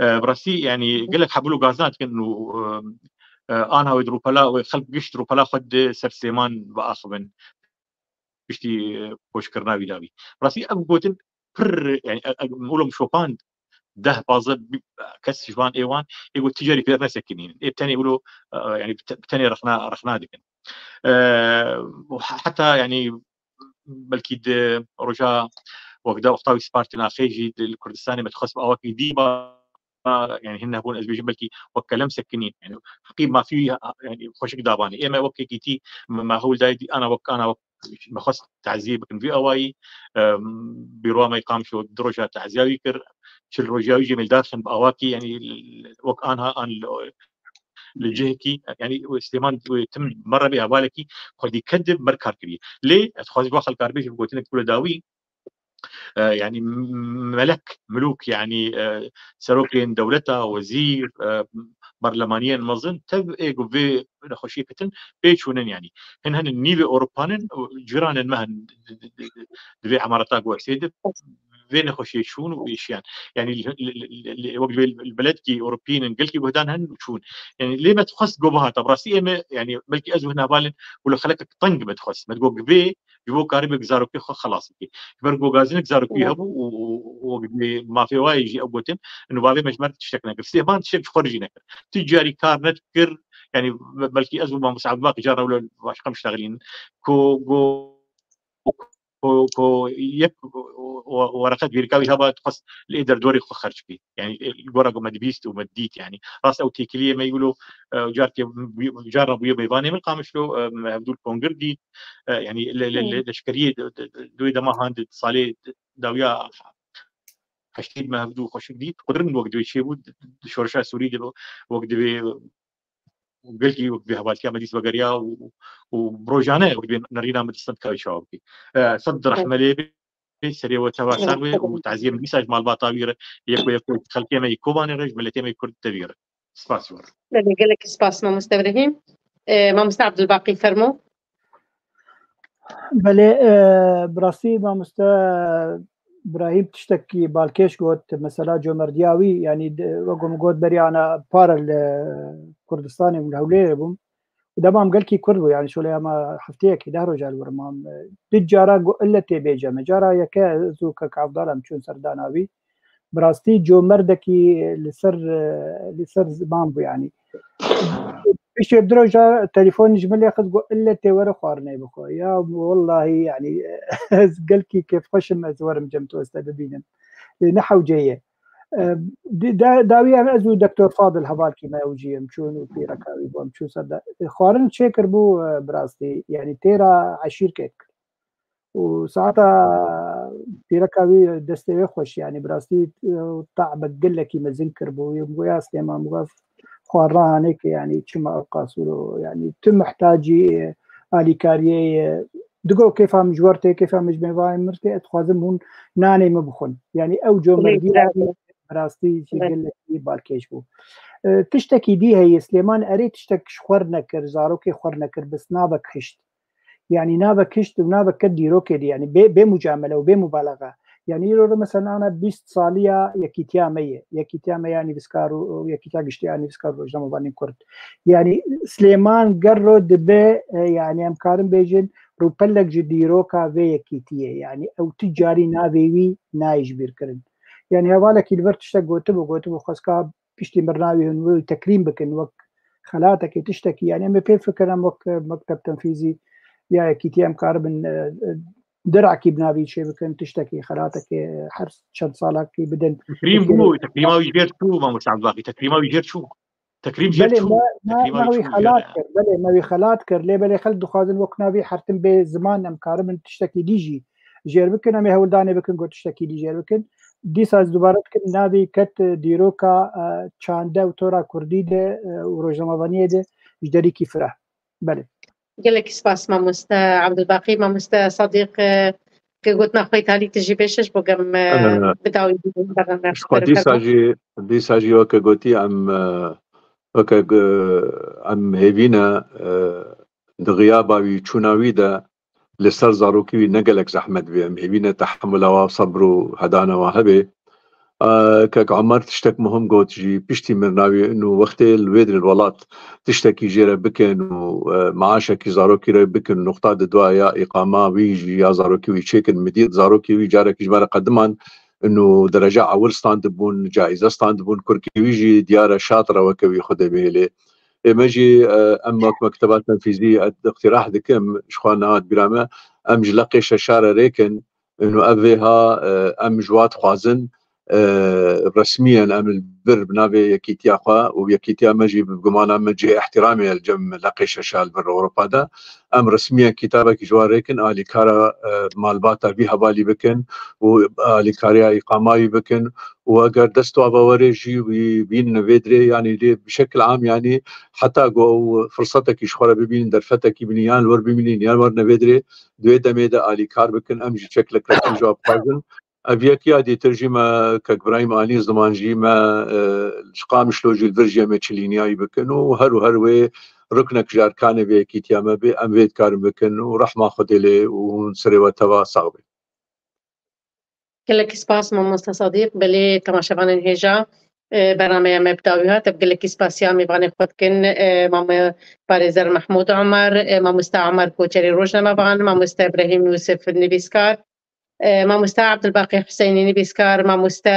E, bi rastî, yani, gelek hebûl û gazna dikin û, e, e, anha wê di rûpela, wê xelk gişt rûpela xwe di ser Silêman biaxivin. Piştî, e, koçkirina wî dawî. Rastî ev gotin pir, yani, e, e, wilo min şopand deh pazdeh bi-, kes ji van ê wan, ê got, "Ti carî pê nesekinînin." Ê bi tenê wilo, e, yani, bi te-, bi tenê rexna, rexna dikin. E, û he-, heta, yani, belkî di roja wekda wexta wî spartî naxê jî di, li Kurdistanê me dixwest bi awakî dî ba, yani, hin hebûn, ez bêjim, belkî wek kelem sekinîn. Yani, heqî mafî, yani, xweşik dabanî. Ê me wek yekîtî me, me hewl dayî dî, ana wek, ana wek me xwest taziyê bikin vî awayî. Em, bîroya me Qamşo du roja taziya wî kir. Çil roja wî jê mêldar xin bi awakî, yani, wek anha an li, li cihekî, yani, Silêman, tim merre bê hevalekî xwedî kedib mer kar kiriye. Lê ez dixwazim ji bo xelkar bêjim, gotinek kule dawî, e, yani, m-, melek, milûk, yani, e, serokên dewleta, wezîr, e, berlemaniyên mezin, tev ê ku vê nexweşiyê ketin, pê çûnin, yani. Hin hin nîvê Ewropanin, cîranên me hin di, di, di, di, di vê emareta ku esê di, vê nexweşiyê çûn û êşiyan. Yani, li, li, li, li, wek li, li beledkî Ewropînin, gelkî guhdan hin û çûn. Yani, lê me dixwest go bihata, bi rastî ê me, yani, belkî ez û hin hevalên, wilo xelekek teng me dixwest. Me digot, vê ji bo karîbe zarokê xwe xelas bike. Ji ber ku gazinek zarokî hebû û, û, û wek bi mafê wayê jî ew gotin, nûbavê me ji me re tiştek nekir. Silêman tiştek ji xwe re jî nekir. Tu carî kar nedikir, yani, be-, belkî ez û Mamoste Ebdullah cara wilo başqa miştaxilîn. Ku, ku, ku, ku yek, we-, wereqe dibîrka wî heba dixwest li ê derdorê xwe xerc bî. Yani, e, li gora ku me dibîst û me dît, yani. Rast ew têkiliyê me wilo, e, carkê bûye, carna bûye mêvanê min Qamişlo, e, me hevdû li kongir dît, e, yani, le-, le-, le-, leşkeriyê di, di, di, di wê dema han di salê dawiya heştê me hevdû xweşik dît. Qudrin wek divê çêbû, di, di şoreşa Sûrî de wek divê gelkî wek divê hevaltiya me dîst vegeriya û, û rojane wek divê nerîna me dîst nikare çawa bikî. E, sed rehme lê bê, serê we teva sax bê û taziyê min dîsa ji malbata wî re, yek û yek û xelkê me yê Kobanê re, ji miletê me yê Kurd tevî re. Spas ji we re. Belê, gelek spas mamoste Ibrahîm. E, mamoste Abdulbaqî, fermo. Belê, e, bi rastî mamoste Ibrahîm tiştekî balkêş got, mesela comerdiya wî, yanî de-, wek min got berî ana para li Kurdistanê bûm, li Hewlêrê bûm. Û demam gelkî kurt bû, yanî şolê ema hefteyekî deh roja li wir mam. E, du cara got ille tê bêje me. Cara yeke ez û kek Evdal em çûn serdana wî. Bi rastî comerdekî li ser, e, li ser ziman bû, yanî. Piştî du roja telefon ji min lê xist, got, "Ille tê were xwarinê bixwe." Ya wellahî, yanî, ez gelkî kêfxweş im, ez werim cem to, ez te bibînim. E, ne hewce ye. E, di-, da-, dawiyan ez û Doktor Fadil hevalkî me ew jî em çûn û pîreka wî bû, em çûn ser de. E, xwarin çêkir bû, e, bi rastî, yanî têra eşîrkê dikir. Û saeta pîreka wî destê wê xweş, yanî bi rastî, e, tabe gelekî mezin kiribû. Wî goya Slêman, goya xwarina hanê ke, yanî çima ew qasûro, yanî tu mihtacî, e, alîkariyê ye. Digo kêfa min ji wer tê, kêfa min ji mêvayê mir tê, ez dixwazim hûn nanê min bixwin. Yanî ew comerdî bi rastî jî gelekî balkêş bû. E, tiştekî dî heye, Slêman erê tiştek ji xwe re nekir, zarokê xwe re nekir, bes navek hişt. Yanî navek hişt û navek ket dîrokê dî, yanî bê, bê mucamele û bê mubalaxa. Yanî îro re mesela ana bîst saliya yekîtiya me ye. Yekîtiya me ya nivîskar û, û yekîtiya giştî ya nivîskar û rojnamevanên Kurd. Yanî Slêman Gerro dibe, e, yanî em karin bêjin rûpelek ji dîroka vê yekîtiyê. Yanî ew tu carî navê wî nayê ji bîr kirin. Yanî hevalekî li vir tiştek gotibû, gotibû xwezka piştî mirina wî hûn wî tekrîm bikin wek xelatekê, tiştekî, yanî em ê pê fikir em wek, e, mekteb tenfîzî ya yekîtî em karibin, e, e, direkî bi navî çê bikin, tiştekî, xelatekê, e, her çend salakî bidin. Tekrîm bû, tekrîma wî jêr çû, mamoste Abdulbaqî, tekrîma wî jêr çû. Tekrîm jêr çû. Belê, me, me, me wî xelat kir, belê, me wî xelat kir, lê belê xelk dixwazin wek navî hertim bê ziman em karibin tiştekî dî jî jêr bikin, em ê hewldanê bikin ku tiştekî dî jêr bikin. Dîsa ez dubare dikim, navî ket dîroka, e, çande û tora kurdî de, e, û rojnamevaniyê de ji derîkî fireh. Belê. Gelekî spas mamoste Abdulbaqî, mamoste Sadiq, e, ke gotina xwe talî tu jî bêşe ji bo gem, e, bidawî bername. Ji xwe dîsa jî, dîsa jî weke gotî em, e, weke, e, em hêvî ne, e, di xiyaba wî, çûna wî de li ser zarokî wî ne gelek zehmet bê. Em hêvî ne tehemula wa, sebr û hedana wa hebe. E, kek Omer tiştek muhim got jî, piştî mirina wî û wextê li wê dirê li welat tiştekî jê re bikin û, e, maaşekî zarokî re bikin, nuqta di dua ya îqama wî jî ya zarokî wî çêkin. Min dît zarokî wî carekî ji me re qediman û dereca ewil standibûn, caîze standibûn, kurkê wî jî diyar e şat re weke wî xwedê bihêlê. Ê me jî, e, em wek mekteba tenfîzî, e, îqtîrah dikim, ji xwe nehat bîra me, em ji leqê şeşa re rêkin, û ev vêha, e, em ji wa dixwazin, e, resmî yen em li vir bi navê yekîtiya xwe û yekîtiya me jî bi gumana min cihê îhtîramê ye li cem leqê şeşa li vir Ewropa de. Em resmî yen kitabekî ji wa rêkin, alîkara, e, malbata vî hevalî bikin û alîkariya îqama wî bikin û eger dest ava were jî wî bînin vê dirê, yanî lê bi şekil am, yanî heta ku ew firsetekî ji xwe re bibînin, derfetekî bînin, yan li wir bimînin, yan werine vê dirê, di wê demê de alîkar bikin, em jî çek li kesên ji wa bixwazin. Ev yekiya dîtir jî me, kek Birahîm Alî Ziman jî me, e, ji Qamişlo jî li vir jî em ê çilîniyayî bikin û her û her wê ruknek ji erkanê vê yekîtiya me bê, em vê dikarin bikin û rehma Xwedê lê û hûn serê we teva sax bê. Gelekî spas mamoste Sadiq, belê temaşevanên hêja, e, bernameya me bi dawî hat. Em gelekî spasiya mêvanê xwe dikin, e, mame parêzer Mehmûd Omer, e, mamoste Omer Koçerî rojnamevan, mamoste Ibrahîm Yûsif nivîskar, e, mamoste Abdulbaqî Huseynî nivîskar, mamoste,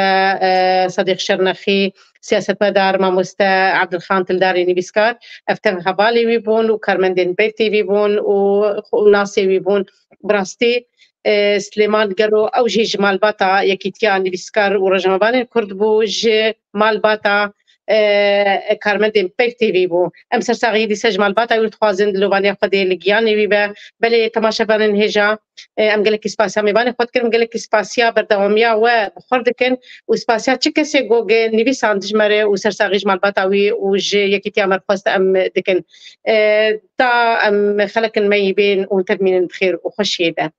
e, Sadiq Şirnexî siyasetmedar, mamoste Abdulxan Tildarî nivîskar, ev tev hevalê wî bûn û karmendên Bêr T V bûn û, û nasê wî bûn. Bi rastî e, Silêman Gelo, ew jî ji malbata Yekîtiya Nivîskar û Rojnamevanên Kurd bû, ji malbata, e, karmendên Peyv T V bû. Em sersaxiyê dîsa ji malbata wî dixwazin, dilovaniya Xwedê li giyanê wî be. Belê temaşevanên hêja, e, em gelekî spasiya mêvanê xwe dikin, em gelekî spasiya berdewamiya we bi xwe dikin û spasiya çi kesê ku nivîsand ji me re û sersaxî ji malbata wî û ji Yekîtiya me re xwest em dikin. E, ta em xelekin me yî bên û te bimînin bi xêr û xweşiyê de.